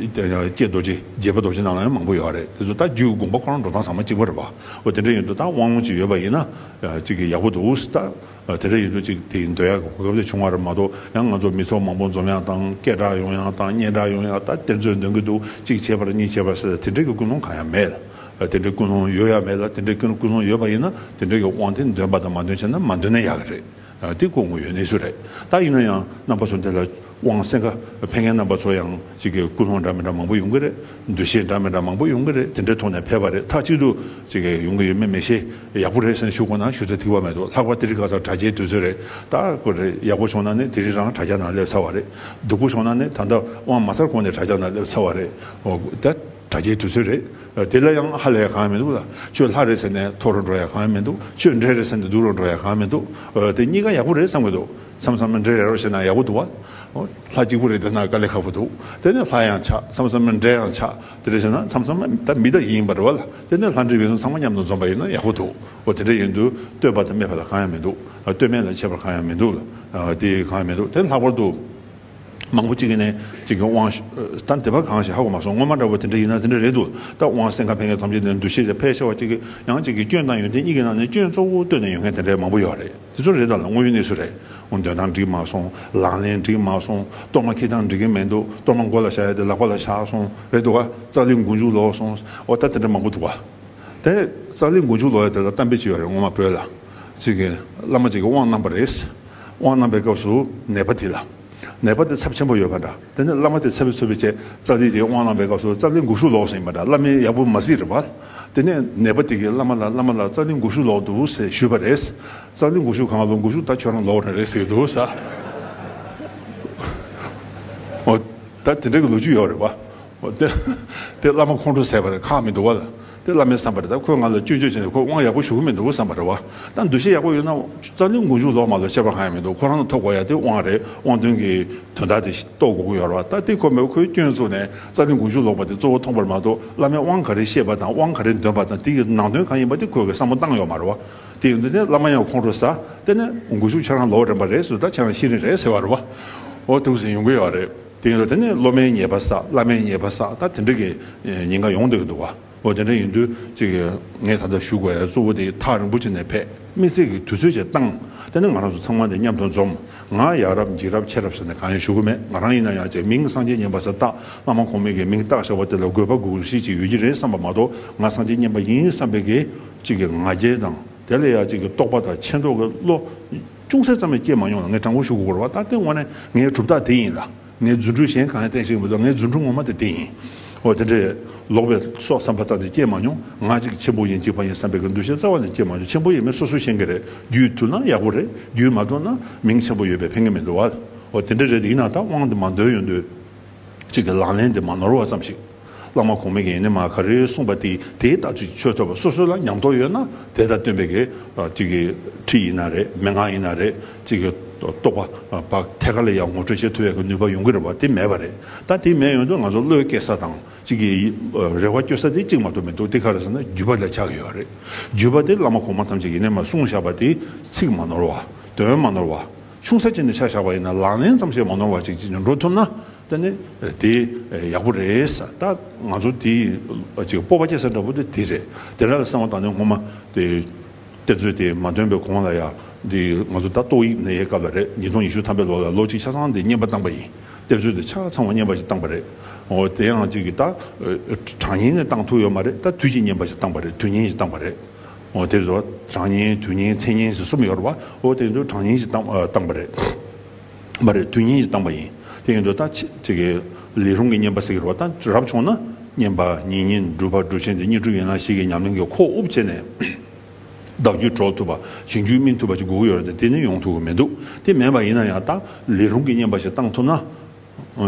ཀྱེ་རྡོ་རྗེ་རྗེ་དཔལ་རྡོ་རྗེ་ནང་ལ་ཡང་མང་པོ་ཡོད་རེད། དེ་ཚོ་ད་རྒྱུད་དགོངས་པ་ཁོ་རང་འགྲོ་སྟངས་ཚང་མ་གཅིག་པ་རེད་པ། འོ་དེ་འདྲ་ཡིན་དུས་ད་དབང་ལུང་ཅིག་ཡོད་པ་ཡིན་ན་ཅིག་གི་ཡག་པོ་འདུག་ད། དེ་འདྲ་ཡིན་དུས་ཅིག་དེ་འདོད་ཡག་གོ་སྐབས་དེ་བྱུང་བ་རེད་མ་གཏོགས། ཡང་ང་ཚོ་མི་ཚོགས་མང་པོ་འཛོམས་ཡག་དང་སྐད་གྲགས་ཡོང་ཡག་དང་སྙན་གྲགས་ཡོང་ཡག་ད་དེ་ཚོས་འདོན་གྱི་འདུག་གཅིག་བྱས་པ་རེད་གཉིས་བྱས་པ་ཟེར་དེ་འདྲ་གི་ཀུན་སློང་གང་ཡང་མེད་ལ། དེ་འདྲའི་ཀུན་སློང་ཡོད་ཡག་མེད་ལ། དེ་འདྲའི་ཀུན་ཀུན་སློང་ཡོད་པ་ཡིན་ན་དེ་འདྲ་གི་དབང་དེ་འདོན་པ་དང་མ་འདོན་བྱས་ན་མ་འདོན་ན་ཡག་གི་རེད། དེ་ཁོ་དངོས་ཡོད་གནས་ཚུལ་རེད། ད་ཡིན་ན་ཡང་རྣམ་པ་ཚོ་འདི་ལ་དབང་གསན་ཁ་ཕེབས་མཁན་རྣམ་པ་ཚོ་ཡང་ཅིག་གི་ཀུན་སློང་འདྲ་མི་འདྲ་མང་པོ་ཡོང་གི་རེད། འདུ་ཤེས་འདྲ་མི་འདྲ་མང་པོ་ཡོང་གི་རེད། དེ་འདྲའི་ཐོག་ནས་ཕེབས་པ་རེད། མཐའ་གཅིག་ཏུ་ཅིག་གི་ཡོང་གི་ཡོད་མེད་མི་ཤེས། ཡག་པོ་རེད་ཟེར་ནས་ཞུ་དགོས་ན་ཞུ་ས་ཐིགས་པ་མེད་འདུག་ལྷག་པར་དེ་རིང་ཁ་སང་དྲ་རྒྱའི་དུས་ཚོད་རེད། ད་ཁོ་རེ་ཡག་པོ་བྱུང་ན་ནི་དེ་རིང་རང་དྲ་རྒྱ་ནང་སླེབས་ཚར་བ་རེད། སྡུག་པོ་བྱུང་ན་ནི་ད་ལྟ་དབང་མ་ཚར་གོང་ནས་དྲ་རྒྱ་ནང་སླེབས་ཚར་བ་རེད། འོ་ད་དྲ་རྒྱའི་དུས་ཚོད་རེད། དེ་ལ་ཡང་ཧ་ལས་གང་ཡང་མི་འདུག་ལ། ཁྱོད་ལྷ་རེད་ཟེར་ནས་མཐོ་རུ་འགྲོ་ཡ་གང་ཡང་མི་འདུག་ཁྱོད་འདྲེ་རེད་ཟེར་ནས་སྡུག་རུ་འགྲོ་ཡ་གང་ཡང་མི་འདུག་འོ་དེ་གཉིས་ཀ་ཡག་པོ་རེད་བསམ་གི་འདུག་མཚམས་མཚམས་འདྲེ་རེད་རོ་བྱས་ན་ཡག་པོ་འདུག་བ། འོ་ལྷ་གཅིག་པུ་རེད་དེ་ན་དཀའ་ལས་ཁག་པོ་འདུག་དེ་ནས་ལྷ་ཡང་ཆགས། མཚམས་མཚམས་འདྲེ་ཡང་ཆགས། དེ་འདྲ་བྱས་ན་མཚམས་མཚམས་ད་མི་ད་ཡིན་པ་རེད་བ་ལ། དེ་ནས་ལྷ་འདྲེ་ཡོད་ཚང་མ་མཉམ་དུ་འཛོམས་པ་ཡིན་ན་ཡག་པོ་འདུག་འོ་དེ་འདྲ་ཡིན་དུས་བསྟོད་པ་དང་སྨད་པ་ལ་གང་ཡང་མི་འདུག་བསྟོད་སྨད་ལ་ཁྱད་པར་གང་ཡང་མི་འདུག་ལ། དེ་གང་ཡང་མི་འདུག་དེ་ལྷག་པར་དུ། མང་པོ་གཅིག་གིས་ནས་གཅིག་གི་དབང་ཞུ་ད་དེ་བ་གང་ཞིག་ཧ་གོ་མ་སོང་། སྔོན་མ་འདྲ་བོ་དེ་འདྲ་ཡིན་ན་དེ་འདྲ་རེད་འདུག་ད་དབང་གསན་ཁ་ཕེབས་མཁན་ཐམས་ཅད་ནས་འདུ་ཤེས་དེ་ཕལ་ཆེ་བ་གཅིག་གིས་ཡང་གཅིག་གི་སྐྱོན་དང་ཡོན་ཏན་གཉིས་ཀྱི་ནང་ནས་སྐྱོན་གཙོ་བོ་བཏོན་ནས་ཡོང་མཁན་དེ་འདྲ་མང་པོ་ཡོད་རེད། དེ་ཚོ་རེད། ད་ལ་དངོས་ཡོད་གནས་ཚུལ་རེད། འོ་འདོན་སྟངས་འགྲིག་མ་སོང་། ལག་ལེན་འགྲིག་མ་སོང་། གཏོར་མ་འཁྱེར་སྟངས་འགྲིག་གི་མི་འདུག་གཏོར་མ་མགོ་ལ་བཞག་ཡ་དེ་ལག་པ་ལ་བཞག་སོང་རེད་འདུག་ག་རྩ་ལི་མགོ་མཇུག་ལོག་སོང་། འོ་ད་དེ་འདྲ་མང་པོ་འདུག་ག་དེ་རྩ་ལི་མགོ་མཇུག་ལོག་ཡ་དེ་ལ་གཏམ་དཔེ་ཅིག་ཡོད་རེད། སྔོན་མ་བོད་ལ་གཅིག་གི་བླ་མ་གཅིག་གིས་དབང་གནང་པ་རེད། དབང་གནང་པའི་སྐབས་སུ་ནད་པ་དེ་ལ། ནད་པ་དེ་ཚབས་ཆེན་པོ་ཡོད་པ་འདྲ། དེ་ནས་བླ་མ་དེ་ཚབ་ཚུབ་པའི་ཆེད་རྩ་ལི་དེ་དབང་གནང་པའི་སྐབས་སུ་རྩ་ལི་མགོ་གཞུག་ལོག་སོང་ཡིན་པ་འདྲ། བླ་མས་ཡག་པོ་མ་གཟིགས་རེད་པ། དེ་ནས་ནད་པ་དེ་གིས་བླ་མ་ལ་བླ་མ་ལགས་རྩ་ལི་མགོ་གཞུག་ལོག་འདུག་ཟེར་ཞུས་པ་རེད། རྩ་ལི་མགོ་གཞུག་གང་ལོག་མགོ་གཞུག་ད་ཁྱོད་རང་ལོག་རེད་ཟེར་གྱི་འདུག་ས། འོ་ད་དེ་འདྲ་གི་ལོ་རྒྱུས་ཡོད་རེད་པ། འོ་དེ་དེ་བླ་མ་ཁོང་ཁྲོ་ཟ་བ་རེད། ཁག་མི་འདུག་བ་ལ། དེ་བླ་མའི་བསམ་པ་རེད། ད་ཁོས་ང་ལ་སྐྱོན་བརྗོད་བྱས་ནས་ཁོས་དབང་ཡག་པོ་ཞུ་གི་མི་འདུག་བསམ་པ་རེད་བ། ད་འདུ་ཤེས་ཡག་པོ་ཡོད་ན་རྩ་ལི་མགོ་མཇུག་ལོག་མ་ལོག་ཁྱད་པར་གང་ཡང་མི་འདུག་ཁོ་རང་ལ་ཐོབ་དགོས་ཡ་དེ་དབང་རེད། དབང་དོན་གྱི་དོན་དག་དེ་རྟོགས་དགོས་ཀྱི་ཡོད་རེད་བ། ད་དེ་ཁོ་མེད་ཁོས་སྐྱོན་བཙུགས་ནས་རྩ་ལི་མགོ་མཇུག་ལོག་པ་དེ་གཙོ་བོ་མཐོང་པར་མ་གཏོགས་བླ་མས་དབང་ག་རེ་བཤད་པ་དང་དབང་ག་རེ་འདོན་པ་དང་དེ་ཡི་ནང་དོན་གང་ཡིན་པ་དེ་ཁོས་གི་བསམ་བློ་བཏང་ཡོད་མ་རེད་བ། དེ་ཡིན་དུས་ནས་བླ་མ་ཡང་ཁོང་ཁྲོ་ཟ། དེ་ནས་མགོ་མཇུག་ཁྱེད་རང་ལོག་རན་པ་རེད་ཟེར། ད་ཁྱེད་རང་ཤེས་རིག་རེད་ཟེར་བ་རེད་བ། འོ་དེ་འདྲ་ཟེར་ཡོང་གི་ཡོད་རེད། དེ་ཡིན་དུས་དེ་ནས་སློབ་མའི་ཉེས་པ་བསགས། བླ་མའི་ཉེས་པ་བསགས། ད་དེ་འདྲ་གི་ཉེན་ཁ་ཡོང་བསྡད་ཀྱི་འདུག་བ། འོ་དེ་འདྲ་ཡིན་དུས་ཅིག་ངས་ད་ལྟ་ཞུ་དགོས་ཡ་གཙོ་བོ་དེ་ཐག་རིང་པོ་ཅིག་ནས་ཕེབས། དམིགས་བསལ་གྱི་དུས་ཚོད་ཅིག་བཏང་། དེ་ནས་ང་རང་ཚོ་ཚང་མ་དེ་མཉམ་དུ་འཛོམས། ང་ཡ་རབས་འཇིགས་རབས་ཆེ་རབས་ཟེར་ནས་གང་ཡང་ཞུ་གི་མེད། ང་རང་ཡིན་ན་ཡང་ཅིག་མིང་སངས་རྒྱས་མཉན་པ་ཟེར་བཏགས། བླ་མ་གོང་མས་ཀྱི་མིང་བཏགས་བཞག་པ་དེ་ལ་དགོས་པ་དགོས་ཤེས་ཅིག་ཡོད་ཀྱི་རེད་བསམ་པ་མ་གཏོགས། ང་སངས་རྒྱས་མཉན་པ་ཡིན་བསམ་པའི་གི་ཅིག་གི་ང་རྒྱལ་དང་། དེ་ལ་ཡ་གཅིག་གི་རྟོགས་པ་དང་ཆེ་མདོག་གི་བློ་ཅུང་ཟད་ཙམ་ཡང་སྐྱེས་མ་མྱོང་ལ། ངས་དྲང་པོ་ཞུ་དགོས་རེད་བ། ད་དེ་དངོས་གནས་ངའི་གྲུབ་རྟགས་དེ་ཡིན་ལ། ངས་རྫུ་འཕྲུལ་གཞན་གང་ཡང་བསྟན་ཤེས་ཀྱི་མི་འདུག་ངའི་རྫུ་འཕྲུལ་ངོ་མ་དེ་དེ་ཡིན། འོ་དེ་འདྲས་ལོག་པའི་སོགས་བསམ་པ་རྩ་ནས་སྐྱེས་མ་མྱོང་། ང་གཅིག་ཆེན་པོ་ཡིན་གཅིག་པ་ཡིན་བསམ་པའི་གི་འདུ་ཤེས་རྩ་བ་ནས་སྐྱེས་མ་མྱོང་། ཆེན་པོ་ཡིན་མིན་སོ་སོ་ཤེས་ཀྱི་རེད། རྒྱུད་ཐུབ་ན་ཡག་པོ་རེད། རྒྱུད་མ་ཐུབ་ན་མིང་ཆེན་པོ་ཡོད་པས་ཕན་གྱི་མི་འདུག་བ། འོ་དེ་འདྲས་རེད། དེ་ཡིན་ན་ད་དབང་དེ་མ་འདོན་ཡོང་དུས། གཅིག་གི་ལག་ལེན་དེ་མ་ནོར་བ་ཙམ་ཞིག་བླ་མ་གོང་མའི་གི་ཡིན་ནི་མ་ག་རེ་གསུངས་པ་དེ་དེའི་ལྟག་ཆོད་ཆོད་ཐུབ་པ། སོ་སོ་ལ་ཉམས་རྟོགས་ཡོད་ན་དེ་དང་བསྟུན་པའི་གི་གཅིག་གི་ཁྲིད་ཡིན་ན་རེད། མན་ངག་ཡིན་ན་རེད། གཅིག་གི་རྟོགས་པ་བག་ཐད་ཀར་ལ་ཡང་ངོ་སྤྲོད་བྱེད་ཐུབ་ཡག་གི་ནུས་པ་ཡོང་གི་རེད་བ། དེ་མེད་པ་རེད། ད་དེ་མེད་ཡོང་དུས་ང་ཚོ་བློས་བཀལ་ས་དང་གཅིག་གི་རེ་བ་བཅོལ་ས་དེ་གཅིག་མ་གཏོགས་མི་འདུག་དེ་ག་རེ་ཟེར་ན་བརྒྱུད་པ་ལ་ཆགས་ཀྱི་ཡོད་རེད། བརྒྱུད་པ་དེ་བླ་མ་གོང་མ་ཐམས་ཅད་ཀྱིས་ཡིན་ནི་མ་གསུངས་བཞག་པ་དེ་ཚིག་མ་ནོར་བ། དོན་མ་ནོར་བ། ཆུང་ས་ཅིག་ནས་ཆ་བཞག་པ་ཡིན་ན་ལག་ལེན་ཙམ་ཞིག་མ་ནོར་བ་ཅིག་ཅིག་འགྲོ་ཐུབ་ན། དེ་ནི་དེ་ཡག་པོ་རེད་ས། ད་ང་ཚོ་དེ་ཅིག་སྤོབས་པ་སྐྱེ་ས་འདྲ་པོ་དེ་དེ་རེད། དེ་འདྲ་ལ་བསམ་བློ་བཏང་ནས་སྔོན་མ་དེ་གཏེར་མཛོད་དེ་མ་འདོན་པའི་གོང་ལ་ཡ། འདི་ང་ཚོ་ད་ཏོག་དབྱིབས་ནད་ཡའི་སྐབས་ལ་རེད། ཉིས་སྟོང་ཉི་ཤུ་ཐམ་པའི་ལོ་ལ་ལོ་གཅིག་ཆ་ཚང་དེ་བསྙེན་པ་བཏང་པ་ཡིན། གཏེར་མཛོད་དེ་ཆ་ཚང་བ་བསྙེན་པ་ཞིག་བཏང་པ་རེད། འོ་དེ་ཡང་ཅིག་གི་ད་གྲངས་བསྙེན་ནས་བཏང་ཐུབ་ཡོད་མ་རེད། ད་དུས་ཀྱི་བསྙེན་པ་ཞིག་བཏང་པ་རེད། དུས་བསྙེན་ཞིག་བཏང་པ་རེད། འོ་དེ་ཚོ་གྲངས་བསྙེན་དུས་བསྙེན་མཚན་བསྙེན་ཟེར་གསུམ་ཡོད་རེད་བ། འོ་དེ་ཚོ་གྲངས་བསྙེན་ཞིག་བཏང་ཨ་བཏང་པ་རེད། མ་རེད། དུས་བསྙེན་ཞིག་བཏང་པ་ཡིན། དེ་ཡིན་དུས་ད་ཅི་ཅིག་གི་ལས་རུང་གི་བསྙེན་པ་ཟེར་གི་རེད་བ། ད་རབ་བྱུང་ན་བསྙེན་པ་ཉེ་བསྙེན་སྒྲུབ་པ་སྒྲུབ་ཆེན་དེ་བསྙེན་སྒྲུབ་ཡན་ལག་བཞི་གི་ཉམས་ལེན་གྱི་ཁོག་དབུབ་བྱས་ནས། བདག་རྒྱུད་གྲོལ་ཐུབ་པ། གཞན་རྒྱུད་སྨིན་ཐུབ་པ་ཅིག་དགོས་ཀྱི་ཡོད་རེད་དེ། དེ་ནི་ཡོང་ཐུབ་ཀྱི་མི་འདུག་དེ་མེད་པ་ཡིན་ན་ཡང་ད་ལས་རུང་གི་བསྙེན་པ་ཞིག་བཏང་ཐུབ་ན།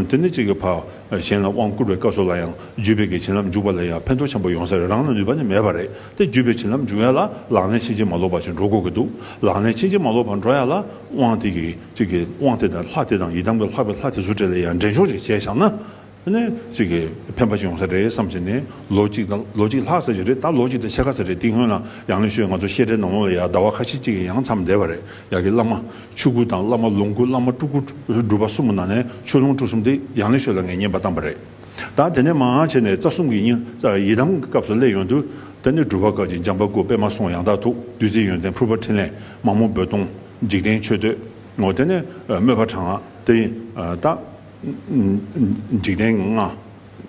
དེ་ནི་གཅིག་གི་ཕ་གཞན་ལ་དབང་བསྐུར་བའི་སྐབས་སུ་ལ་ཡང་བརྒྱུད་པའི་གི་བྱིན་རླབས་འཇུག་པ་ལ་ཡང་ཕན་ཐོགས་ཆེན་པོ་ཡོང་ས་རེད། རང་ལ་ནུས་པ་ནི་མེད་པ་རེད་དེ། བརྒྱུད་པའི་བྱིན་རླབས་འཇུག་ཡ་ལ་ལག་ལེན་ཕྱིན་ཅི་མ་ལོག་པ་ཞིག་འགྲོ་དགོས་ཀྱི་འདུག་ལག་ལེན་ཕྱིན་ཅི་མ་ལོག་པར་འགྲོ་ཡ་ལ་དབང་དེ་གི་གཅིག་གི་དབང་དེ་དང་ལྷ་དེ་དང་ཡི་དམ་གྱི་ལྷ་པའི་ལྷ་དེ་ཚོ་གྲས་ལ་ཡང་འགྲན་ཕྱོགས་ཅིག་བྱས་བཞག་ན། ནས་ཅིག་གི་ཕན་པ་ཅིག་ཡོང་ས་རེད་བསམ་བྱས་ནས། ལོ་གཅིག་དང་ལོ་གཅིག་ལྷག་ཙམ་ཅིག་རེད། ད་ལོ་གཅིག་དང་ཕྱེད་ཀ་ཙམ་རེད། དེ་སྔོན་ལ་ཡང་ནས་ཤོད་ང་ཚོ་བཤད་གྲྭའི་ནང་ལོགས་ལ་ཡ་ཟླ་བ་ཁ་ཤས་ཅིག་ཡང་མཚམས་བསྡད་པ་རེད། ཡ་གི་བླ་མ་ཆོས་སྐུ་དང་བླ་མ་ལོངས་སྐུ་བླ་མ་སྤྲུལ་སྐུ་སྒྲུབ་པ་གསུམ་གྱི་ནང་ནས་ཆོས་ལོངས་སྤྲུལ་གསུམ་དེ་ཡང་ནས་ཤོད་ལ་ངས་བསྙེན་པ་བཏང་པ་རེད། ད་དེ་ནས་མར་བྱས་ནས་རྩ་གསུམ་གྱི་ཡི་ཡི་དམ་གྱི་སྐབས་སུ་སླེབས་ཡོང་དུས། དེ་ནས་སྒྲུབ་པ་བཀའ་བརྒྱད། འཇམ་དཔལ་སྐུ། པདྨ་གསུང་། ཡང་དག་ཐུགས། བདུད་རྩི་ཡོན་ཏན། ཕུར་པ་འཕྲིན་ལས། མ་མོ་རྦོད་གཏོང་། འཇིག་རྟེན་མཆོད་བསྟོད། འོ་དེ་ནས་དམོད་པ་དྲག་སྔགས་དེ་ཡིན། ད་འཇིག་རྟེན་ལྔ།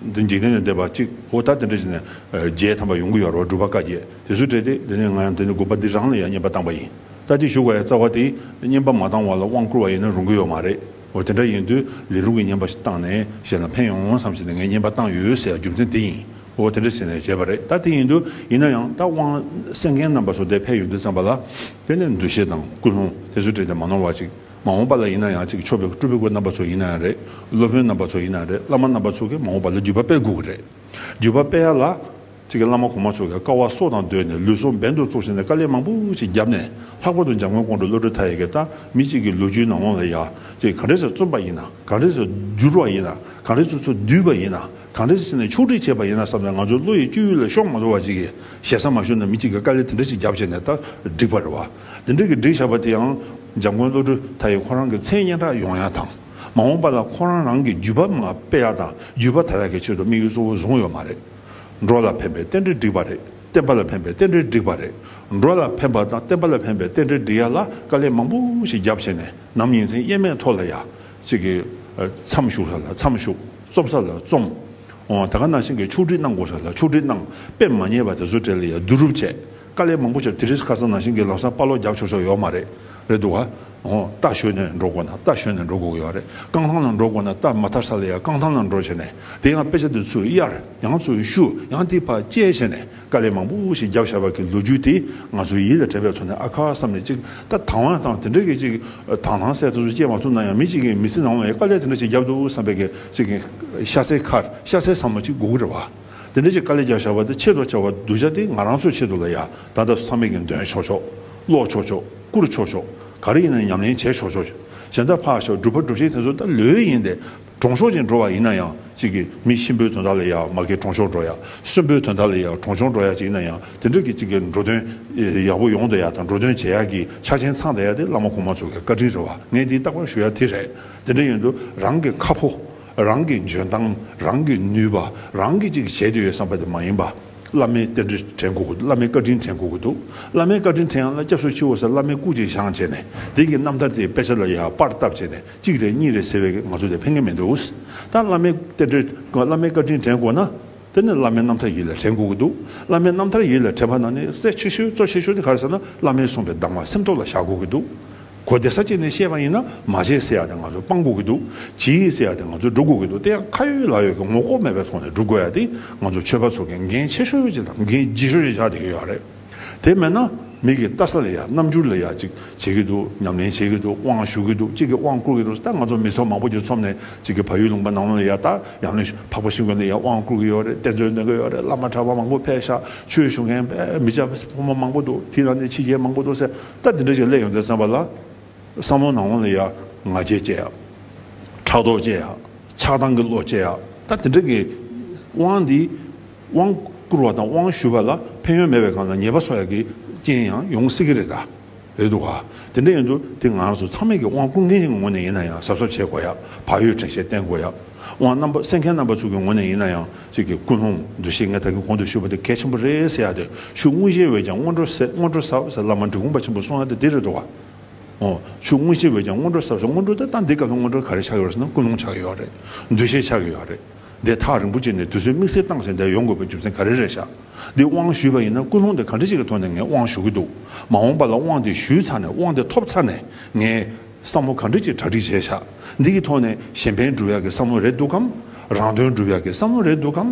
འདི་འཇིག་རྟེན་ལས་འདས་པ་གཅིག་འོ་ད་དེ་འདྲ་བྱས་ནས་བརྒྱད་ཐམ་པ་ཡོང་གི་ཡོད་རེད་བ། སྒྲུབ་པ་བཀའ་བརྒྱད་དེ་ཚོ་སྤྲད་དེ། དེ་ནས་ང་ཡང་དེ་ནས་དགོན་པ་འདི་རང་ལ་ཡང་བསྙེན་པ་བཏང་པ་ཡིན། ད་དེ་ཞུ་དགོས་ཡ་རྩ་བ་དེ་བསྙེན་པ་མ་བཏང་བ་ལ་དབང་བསྐུར་བ་ཡིན་ན་རུང་གི་ཡོད་མ་རེད། འོ་དེ་འདྲ་ཡིན་དུས་ལས་རུང་གི་བསྙེན་པ་ཞིག་བཏང་ནས་གཞན་ལ་ཕན་ཡོང་བསམ་བྱས་ནས་ངས་བསྙེན་པ་བཏང་ཡོད་ཟེར་ཡ་རྒྱུ་མཚན་དེ་ཡིན། འོ་དེ་འདྲ་བྱས་ནས་བྱས་པ་རེད། ད་དེ་ཡིན་དུས་ཡིན་ན་ཡང་ད་དབང་གསན་མཁན་རྣམ་པ་ཚོ་དེ་ཕེབས་ཡོང་དུས་ཙམ་པ་ལ། དེ་ནས་འདུ་ཤེས་དང་ཀུན་སློང་དེ་ཚོ་སྤྲད་དེ་མ་ནོར་བ་ཅིག་མ་འོངས་པ་ལ་ཡིན་ན་ཡང་ཅིག་མཆོད་པའི་སྤྲུལ་པའི་སྐུ་རྣམ་པ་ཚོ་ཡིན་ན་ཡང་རེད། སློབ་དཔོན་རྣམ་པ་ཚོ་ཡིན་ན་རེད། བླ་མ་རྣམ་པ་ཚོ་གིས་མ་འོངས་པ་ལ་བརྒྱུད་པ་སྤེལ་དགོས་ཀྱི་རེད། བརྒྱུད་པ་སྤེལ་ཡ་ལ་ཅིག་གི་བླ་མ་གོང་མ་ཚོ་གིས་དཀའ་བ་སྲོག་དང་བསྡོས་ནས་ལུས་སྲོག་འབེན་དུ་བཙུགས་བྱས་ནས་དཀའ་ལས་མང་པོ་ཞིག་བརྒྱབ་ནས། ལྷག་པར་དུ་འཇམ་མགོན་ཀོང་སྤྲུལ་བློ་གྲོས་མཐའ་ཡས་ཀྱིས་ད་མི་གཅིག་གི་ལོ་རྒྱུས་ནང་ལོགས་ལ་ཡ་ཅིག་ག་འདྲས་སེ་རྩོམ་པ་ཡིན་ན། ག་འདྲས་སེ་བསྒྱུར་བ་ཡིན་ན། ག་འདྲས་སེ་ཚུར་བསྡུས་པ་ཡིན་ན། གང་འདྲ་ཞིག་བྱས་ནས་ཕྱོགས་སྒྲིག་བྱས་པ་ཡིན་ན་བསམ་ནས། ང་ཚོའི་བློ་ཡི་སྤྱོད་ཡུལ་ལ་ཤོང་མ་ཐུབ་པ་ཅིག་གིས་ཞེ་ས་མ་ཞུ་ན་མི་གཅིག་གིས་དཀའ་ལས་དེ་འདྲ་ཞིག་བརྒྱབ་བྱས་ནས་ད་བསྒྲིགས་པ་རེད་བ། དེ་འདྲ་གི་བསྒྲིགས་བཞག་པ་དེ་ཡང་འཇམ་མགོན་བློ་གྲོས་མཐའ་ཡས་ཁོ་རང་གི་མཚན་སྙན་གྲགས་ཡོང་ཡ་དང་། མ་འོངས་པ་ལ་ཁོ་རང་རང་གི་བརྒྱུད་པ་མར་སྤེལ་ཡ་དང་བརྒྱུད་པ་དར་ཡ་གི་ཆེད་དུ་དམིགས་ཡུལ་གཙོ་བོ་བཟུང་ཡོད་མ་རེད། འགྲོ་ལ་ཕན་པའི་རྟེན་འབྲེལ་བསྒྲིགས་པ་རེད། བསྟན་པ་ལ་ཕན་པའི་རྟེན་འབྲེལ་བསྒྲིགས་པ་རེད། འགྲོ་ལ་ཕན་པ་དང་བསྟན་པ་ལ་ཕན་པའི་རྟེན་འབྲེལ་བསྒྲིགས་ཡ་ལ་དཀའ་ལས་མང་པོ་ཞིག་བརྒྱབ་བྱས་ནས། ནམ་ཡིན་ཚེ་དབྱེར་མེད་ཐོག་ལ་ཡ་ཅིག་གི་མཚམས་བཞུགས་ས་ལ་མཚམས་བཞུགས། རྩོམ་ས་ལ་རྩོམ། འོ་ད་ག་ནང་བཞིན་གྱི་ཕྱོགས་སྒྲིག་གནང་དགོས་ས་ལ་ཕྱོགས་སྒྲིག་གནང་། དཔེ་མ་ཉེས་པ་དེ་ཚོ་གྲས་ལ་ཡ་བསྡུ་རུབ་བྱས། དཀའ་ལས་མང་པོ་བརྒྱབ། དེ་རིང་ཁ་སང་ནང་བཞིན་གྱི་ལམ་སང་དཔའ་ལོག་རྒྱབ་ཆོག་ཆོག་ཡོད་མ་རེད། རེད་འདུག་ག་འོ་རྟ་ཞོན་ནས་འགྲོ་དགོས་ན་རྟ་ཞོན་ནས་འགྲོ་དགོས་ཀྱི་ཡོད་རེད། རྐང་ཐང་ལ་འགྲོ་དགོས་ན་རྟ་མ་ཐར་ས་ལ་ཡ་རྐང་ཐང་ལ་འགྲོ་བྱས་ནས། དེ་ཡང་དཔེ་ཆ་དེ་ཚུར་གཡར། ཡང་ཚུར་བཤུ། ཡང་དེ་ཕར་བཅད་བྱས་ནས། དཀའ་ལས་མང་པོ་ཞིག་བརྒྱབ་བཞག་པ་གི་ལོ་རྒྱུས་དེ་ང་ཚོའི་ཡིད་ལ་དྲན་པའི་ཐོག་ནས། ཨ་ཁ་བསམ་ནས་ཅིག་ད་དང་བ་དང་དེ་འདྲ་གི་ཅིག་དང་ཐང་ཟེར་དེ་ཚོ་བཅད་མ་ཐུབ་ན་ཡང་མི་གཅིག་གིས་མི་ཚེ་ནང་ལ་དཀའ་ལས་དེ་འདྲ་ཞིག་བརྒྱབ་འདུག་བསམ་པའི་གི་ཅིག་གི་ཤ་ཚའི་ཁར་ཤ་ཚའི་བསམ་བློ་ཅིག་དགོས་ཀྱི་རེད་བ། དེ་འདྲ་ཅིག་དཀའ་ལས་བརྒྱབ་བཞག་པ་དེ་ཆེད་དུ་བྱ་བ་སྡུག་ཅག་དེ་ང་རང་ཚོའི་ཆེད་དུ་ལ་ཡ་ད་ལྟ་ཚང་མས་ཀྱི་འདོན་ཆོག་ཆོག་ཀློག་ཆོག་ཆོག་བསྐུར་ཆོག་ཆོག་ག་རེ་ཡིན་ན་ཉམས་ལེན་བྱེད་ཆོག་ཆོག་གཞན་དག་ཕར་ཞོག་སྒྲུབ་པ་སྒྲུབ་བྱེད་དེ་ཚོ་ད་ལོས་ཡིན་ཏེ། གྲོང་ཆོག་ཅིག་འགྲོ་བ་ཡིན་ན་ཡང་ཅིག་གི་མི་གཤིན་པོའི་དོན་དག་ལ་ཡ་མ་གི་གྲོང་ཆོག་འགྲོ་ཡ། གསོན་པོའི་དོན་དག་ལ་ཡ་གྲོང་ཆོག་འགྲོ་ཡ་ཅིག་ཡིན་ན་ཡང་དེ་འདྲ་གི་ཅིག་གི་འགྲོ་དོན་ཡག་པོ་ཡོང་བསྡད་ཡ་དང་འགྲོ་དོན་བྱེད་ཡ་གི་ཆ་རྐྱེན་ཚང་བསྡད་ཡ་དེ་བླ་མ་གོང་མ་ཚོ་གི་བཀའ་དྲིན་རེད་བ། ངས་འདི་རྟག་པར་ཞུ་ཡ་དེ་རེད། དེ་འདྲ་ཡིན་དུས་རང་གི་ཁ་ཕོ། རང་གི་འཇོན་ཐང་། རང་གི་ནུས་པ། རང་གིས་ཅིག་བྱེད་འདོད་ཡོད་བསམ་པ་དེ་མ་ཡིན་པ། བླ་མའི་རྟེན་འབྲེལ་དྲན་དགོས་ཀྱི་འདུག་བླ་མའི་བཀའ་དྲིན་དྲན་དགོས་ཀྱི་འདུག་བླ་མའི་བཀའ་དྲིན་དྲན་ཡ་ལ་སྐྱབས་སུ་མཆིའོ་ཟེར་བླ་མའི་སྐུ་ཅིག་བཞེངས་བྱས་ནས་དེ་གི་རྣམ་ཐར་དེ་དཔེ་ཆ་ལ་ཡ་པར་བཏབ་བྱས་ནས་གཅིག་རེད་གཉིས་རེད་ཟེར་བས་ང་ཚོ་དེ་ཕན་གི་མི་འདུག་ད་བླ་མའི་རྟེན་འབྲེལ། བླ་མའི་བཀའ་དྲིན་དྲན་དགོས་ན། དེ་ནི་བླ་མའི་རྣམ་ཐར་ཡིད་ལ་དྲན་དགོས་ཀྱི་འདུག་བླ་མའི་རྣམ་ཐར་ཡིད་ལ་དྲན་པ་ནང་ནས་གལ་ཆེ་ཤོས་གཙོ་ཆེ་ཤོས་དེ་ག་རེ་ཟེར་ན། བླ་མས་གསུངས་པའི་གདམས་ངག་སེམས་ཐོག་ལ་བཞག་དགོས་ཀྱི་འདུག་གོ་བདེ་ས་བྱས་ནས་བཤད་པ་ཡིན་ན། མ་བྱེད་ཟེར་ཡ་དེ་ང་ཚོ་སྤང་དགོས་ཀྱི་འདུག་བྱེད་ཟེར་ཡ་དེ་ང་ཚོ་སྒྲུབ་དགོས་ཀྱི་འདུག་དེ་ཡང་ཁ་ཡོད་ལག་ཡོད་ཀྱི་ངོ་ལྐོག་མེད་པའི་ཐོག་ནས་སྒྲུབ་དགོས་ཡ་དེ་ང་ཚོ་ཆོས་པ་ཚོ་གི་འགན་ཆེ་ཤོས་ཅིག་དང་འགན་ལྗིད་ཤོས་ཅིག་ཆགས་བསྡད་ཀྱི་ཡོད་རེད། དེ་མེད་ན་མི་གི་ལྟ་ས་ལ་ཡ་རྣམ་འགྱུར་ལ་ཡ་ཅིག་བྱེད་ཀྱི་འདུག་ཉམས་ལེན་བྱེད་ཀྱི་འདུག་དབང་ཞུ་གི་འདུག་ཅིག་གིས་དབང་བསྐུར་གྱི་འདུག་ད་ང་ཚོ་མི་ཚོགས་མང་པོ་ཅིག་འཛོམས་ནས་ཅིག་གིས་བལ་ཡུལ་ལུང་པ་ནང་ལ་ཡ་ད་ཡང་ནས་འཕགས་པ་ཤིང་ཀུན་ལ་ཡ་དབང་བསྐུར་གྱི་ཡོད་རེད། གཏེར་མཛོད་འདོན་གྱི་ཡོད་རེད། བླ་མ་གྲྭ་པ་མང་པོ་ཕེབས་ཤག་ཆོས་ཞུ་མཁན་མི་སྐྱ་ཕོ་མོ་མང་པོ་འདུག་དེ་ལ་ནི་ཕྱི་རྒྱལ་མང་པོ་འདུག་ཟེར། ད་འདི་འདྲ་ཞིག་སླེབས་ཡོང་དུས་ཙམ་པ་ལ། བསམ་བློ་ནང་ལ་ཡ་ང་རྒྱལ་སྐྱེ་ཡ། ཕྲག་དོག་སྐྱེ་ཡ། ཆགས་སྡང་གི་བློ་སྐྱེ་ཡ། ད་དེ་འདྲ་གི་དབང་འདི། དབང་བསྐུར་བ་དང་དབང་ཞུས་པ་ལ་ཕན་ཡོན་མེད་པའི་སྒང་ལ་ཉེས་པ་བཟོ་ཡ་གི་རྐྱེན་ཡང་ཡོང་སྲིད་ཀྱི་རེད་ད། རེད་འདུག་ག་དེ་འདྲ་ཡིན་དུས་དེ་ང་རང་ཚོ་ཚང་མས་ཀྱི་དབང་བསྐུར་མཁན་གྱི་ངོས་ནས་ཡིན་ན་ཡང་གཟབ་གཟབ་བྱེད་དགོས་ཡ། བག་ཡོད་དྲན་ཤེས་བསྟེན་དགོས་ཡ། དབང་རྣམ་པ་གསན་མཁན་རྣམ་པ་ཚོ་གི་ངོས་ནས་ཡིན་ན་ཡང་ཅིག་གི་ཀུན་སློང་འདུ་ཤེས་ངས་ད་གིན་གོང་དུ་ཞུས་པ་དེ་གལ་ཆེན་པོ་རེད་ཟེར་ཡ་དེ། ཆོས་མངོན་ཤེས་འོད་ཀྱང་སྔོན་འགྲོ་ཟད། སྔོན་འགྲོ་ཟད་ཟེར་བླ་མ་འབྲི་གུང་པ་ཆེན་པོས་གསུངས་ཡ་དེ་འདི་རེད་འདུག་ག་འོ། ཆོས་མངོན་ཤེས་འོད་ཀྱང་སྔོན་འགྲོ་ཟད་ཟེར། སྔོན་འགྲོ་དེ་ད་འདི་སྐབས་ལ་སྔོན་འགྲོ་ག་རེ་ཆགས་ཡོད་རེད་ཟེར་ན་ཀུན་སློང་ཆགས་ཡོད་རེད། འདུ་ཤེས་ཆགས་ཡོད་རེད། འདི་ཐག་རིང་པོ་བྱས་ནས་དུས་ཚོད་དམིགས་བསལ་བཏང་ཟིན་དེ་ཡོང་དགོས་པའི་རྒྱུ་མཚན་ག་རེ་རེད་ཤག་འདི་དབང་ཞུས་པ་ཡིན་ན་ཀུན་སློང་དེ་ག་འདྲ་ཞིག་གི་ཐོག་ནས་ངས་དབང་ཞུ་གི་འདུག་མ་འོངས་པ་ལ་དབང་དེ་ཞུས་ཚར་ནས་དབང་དེ་ཐོབ་ཚར་ནས་ངས་བསམ་བློ་ག་འདྲ་ཅིག་གྲ་སྒྲིག་བྱས་ཤག་འདི་གི་ཐོག་ནས་གཞན་ཕན་སྒྲུབ་ཡག་གི་བསམ་བློ་རེད་འདུག་གམ། རང་དོན་སྒྲུབ་ཡག་གི་བསམ་བློ་རེད་འདུག་གམ།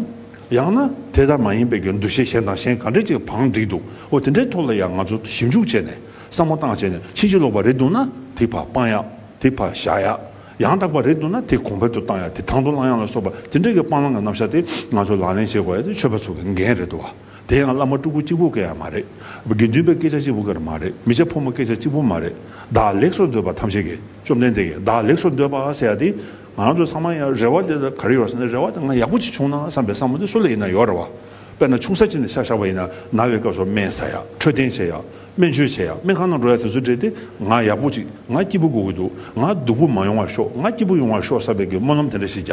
ཡང་ན་དེ་ལྟར་མ་ཡིན་པའི་གི་འདུ་ཤེས་གཞན་དང་གཞན་ག་འདྲ་ཅིག་བང་བསྒྲིགས་འདུག་འོ་དེ་འདྲའི་ཐོག་ལ་ཡང་ང་ཚོ་ཞིབ་འཇུག་བྱས་ནས་བསམ་བློ་བཏང་བྱས་ནས་ཕྱིན་ཅི་ལོག་པ་རེད་འདུག་ན་དེ་ཕར་སྤང་ཡག་དེ་ཕར་བཞག་ཡག་ཡང་དག་པ་རེད་འདུག་ན་དེ་གོང་འཕེལ་དུ་བཏང་ཡག་དེ་དང་དུ་བླང་ཡག་ལ་སོགས་པ་དེ་འདྲའི་གི་སྤང་བླང་གི་རྣམ་གཞག་དེ་ང་ཚོ་ལག་ལེན་བྱེད་དགོས་ཡག་དེ་ཆོས་པ་ཚོ་གི་འགན་རེད་འདུག་བ། དེ་ཡང་བླ་མ་སྤྲུལ་སྐུ་གཅིག་པུ་གི་ཡང་མ་རེད། དགེ་འདུན་པའི་སྐད་ཆ་གཅིག་པུ་གི་མ་རེད། མི་སྐྱ་ཕོ་མོ་སྐད་ཆ་གཅིག་པུ་མ་རེད། བདག་ལེགས་སུ་འདོད་པ་ཐམས་ཅད་ཀྱི་བཅོམ་ལྡན་འདས་ཀྱིས་བདག་ལེགས་སུ་འདོད་པ་ཟེར་ཡག་དེ། ང་རང་ཚོ་ཚང་མ་ཡང་རེ་བ་དེ་ལ་ག་རེ་ཡོད་ཟེར་ན། རེ་བ་དེ་ང་ཡག་པོ་ཅིག་བྱུང་ན་བསམ་པའི་བསམ་བློ་དེ་སུ་ལ་ཡིན་ན་ཡོད་རེད་བ། དཔེར་ན་ཆུང་ས་ཅིག་ནས་ཆ་བཞག་པ་ཡིན་ན། ན་བའི་སྐབས་སུ་སྨན་ཟ་ཡག་འཕྲོད་བསྟེན་བྱེད་ཡག་སྨན་བཅོས་བྱེད་ཡག་སྨན་ཁང་ནང་འགྲོ་ཡག་དེ་ཚོ་འདྲ་དེ། ང་ཡག་པོ་ཅིག་ང་སྐྱིད་པོ་དགོས་ཀྱི་འདུག་ང་སྡུག་པོ་མ་ཡོང་བ་ཤོག་ང་སྐྱིད་པོ་ཡོང་བ་ཤོག་བསམ་པའི་གི་སྨོན་ལམ་དེ་འདྲ་ཞིག་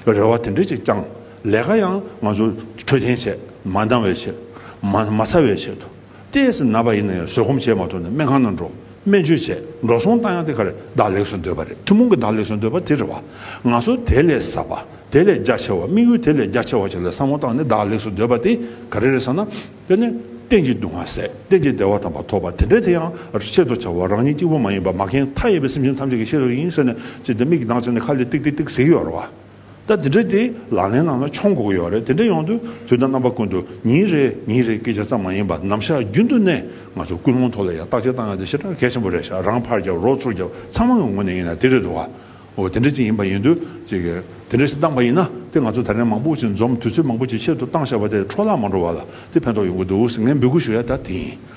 བརྒྱབ། རེ་བ་དེ་འདྲ་ཅིག་བཅངས། ལས་ཀ་ཡང་ང་ཚོ་འཕྲོད་བསྟེན་བྱེད། མ་འདང་བའི་ཆེད། མ་མ་ཚ་བའི་ཆེད་དུ། ཏོག་ཙམ་ན་པ་ཡིན་ན་ཡང་བཟོད་སྒོམ་བྱེད་མ་ཐུབ་ན་སྨན་ཁང་ནང་འགྲོ། སྨན་བཅོས་བྱས། འགྲོ་སོང་བཏང་ཡག་དེ་ག་རེ། བདག་ལེགས་སུ་འདོད་པ་རེད། ཐུན་མོང་གི་བདག་ལེགས་སུ་འདོད་པ་དེ་རེད་བ། ང་ཚོ་དེ་ལས་ཟབ་པ། དེ་ལས་རྒྱ་ཆེ་བ། དམིགས་ཡུལ་དེ་ལས་རྒྱ་ཆེ་བ་ཞིག་ལ་བསམ་བློ་བཏང་ནས་བདག་ལེགས་སུ་འདོད་པ་དེ་ག་རེ་རེད་ཟེར་ན། དེ་ནི་གཏན་གྱི་སྡུག་བསྔལ་སེལ། གཏན་གྱི་བདེ་བ་དམ་པ་ཐོབ་པ་དེ་འདྲ་དེ་ཡང་ཆེད་དུ་བྱ་བ། རང་ཉིད་གཅིག་པུ་མ་ཡིན་པ། མ་མཁྱེན་མཐའ་ཡས་པའི་སེམས་ཅན་ཐམས་ཅད་ཀྱི་ཆེད་དུ་ཡིན་ཟེར་ནས་ཅིག་དེ་མིག་གིས་མདངས་བྱས་ནས་ཁ་ལས་ཏིག་ཏིག་ཏིག་ཟེར་གྱི་ཡོད་རེད་བ། ད་དེ་འདྲ་དེ་ལག་ལེན་ནང་ལ་མཆོང་དགོས་ཀྱི་ཡོད་རེད། དེ་འདྲ་ཡོང་དུས་དུས་དང་རྣམ་པ་ཀུན་ཏུ་ཉིན་རེ་ཉིན་རེ་སྐད་ཆ་ཙམ་མ་ཡིན་པར་ནམ་ཞག་རྒྱུན་དུ་ནས་ང་ཚོ་ཀུན་སློང་ཐོག་ལ་ཡང་བརྟག་དཔྱད་བཏང་ཡག་དེ་ཞེ་དྲག་གལ་ཆེན་པོ་རེད་ཤག་རང་ཕར་རྒྱབ། རོགས་ཚུར་རྒྱབ། ཚང་མ་གི་ངོས་ནས་ཡིན་ན་དེ་རེད་འདུག་བ། འོ་དེ་འདྲ་ཅིག་ཡིན་པ་ཡིན་དུས་ཅིག་གི་དེ་འདྲ་ཞིག་བཏང་པ་ཡིན་ན། དེ་ང་ཚོ་ད་རེས་མང་པོ་ཅིག་འཛོམས། དུས་ཚོད་མང་པོ་ཅིག་ཆེད་དུ་བཏང་བཞག་པ་དེ་འཕྲོ་བརླག་མ་འགྲོ་བ་ལ་དེ་ཕན་ཐོགས་ཡོང་གི་འདུག་ཟེར་ངས་འབོད་སྐུལ་ཞུ་ཡག་ད་དེ་ཡིན།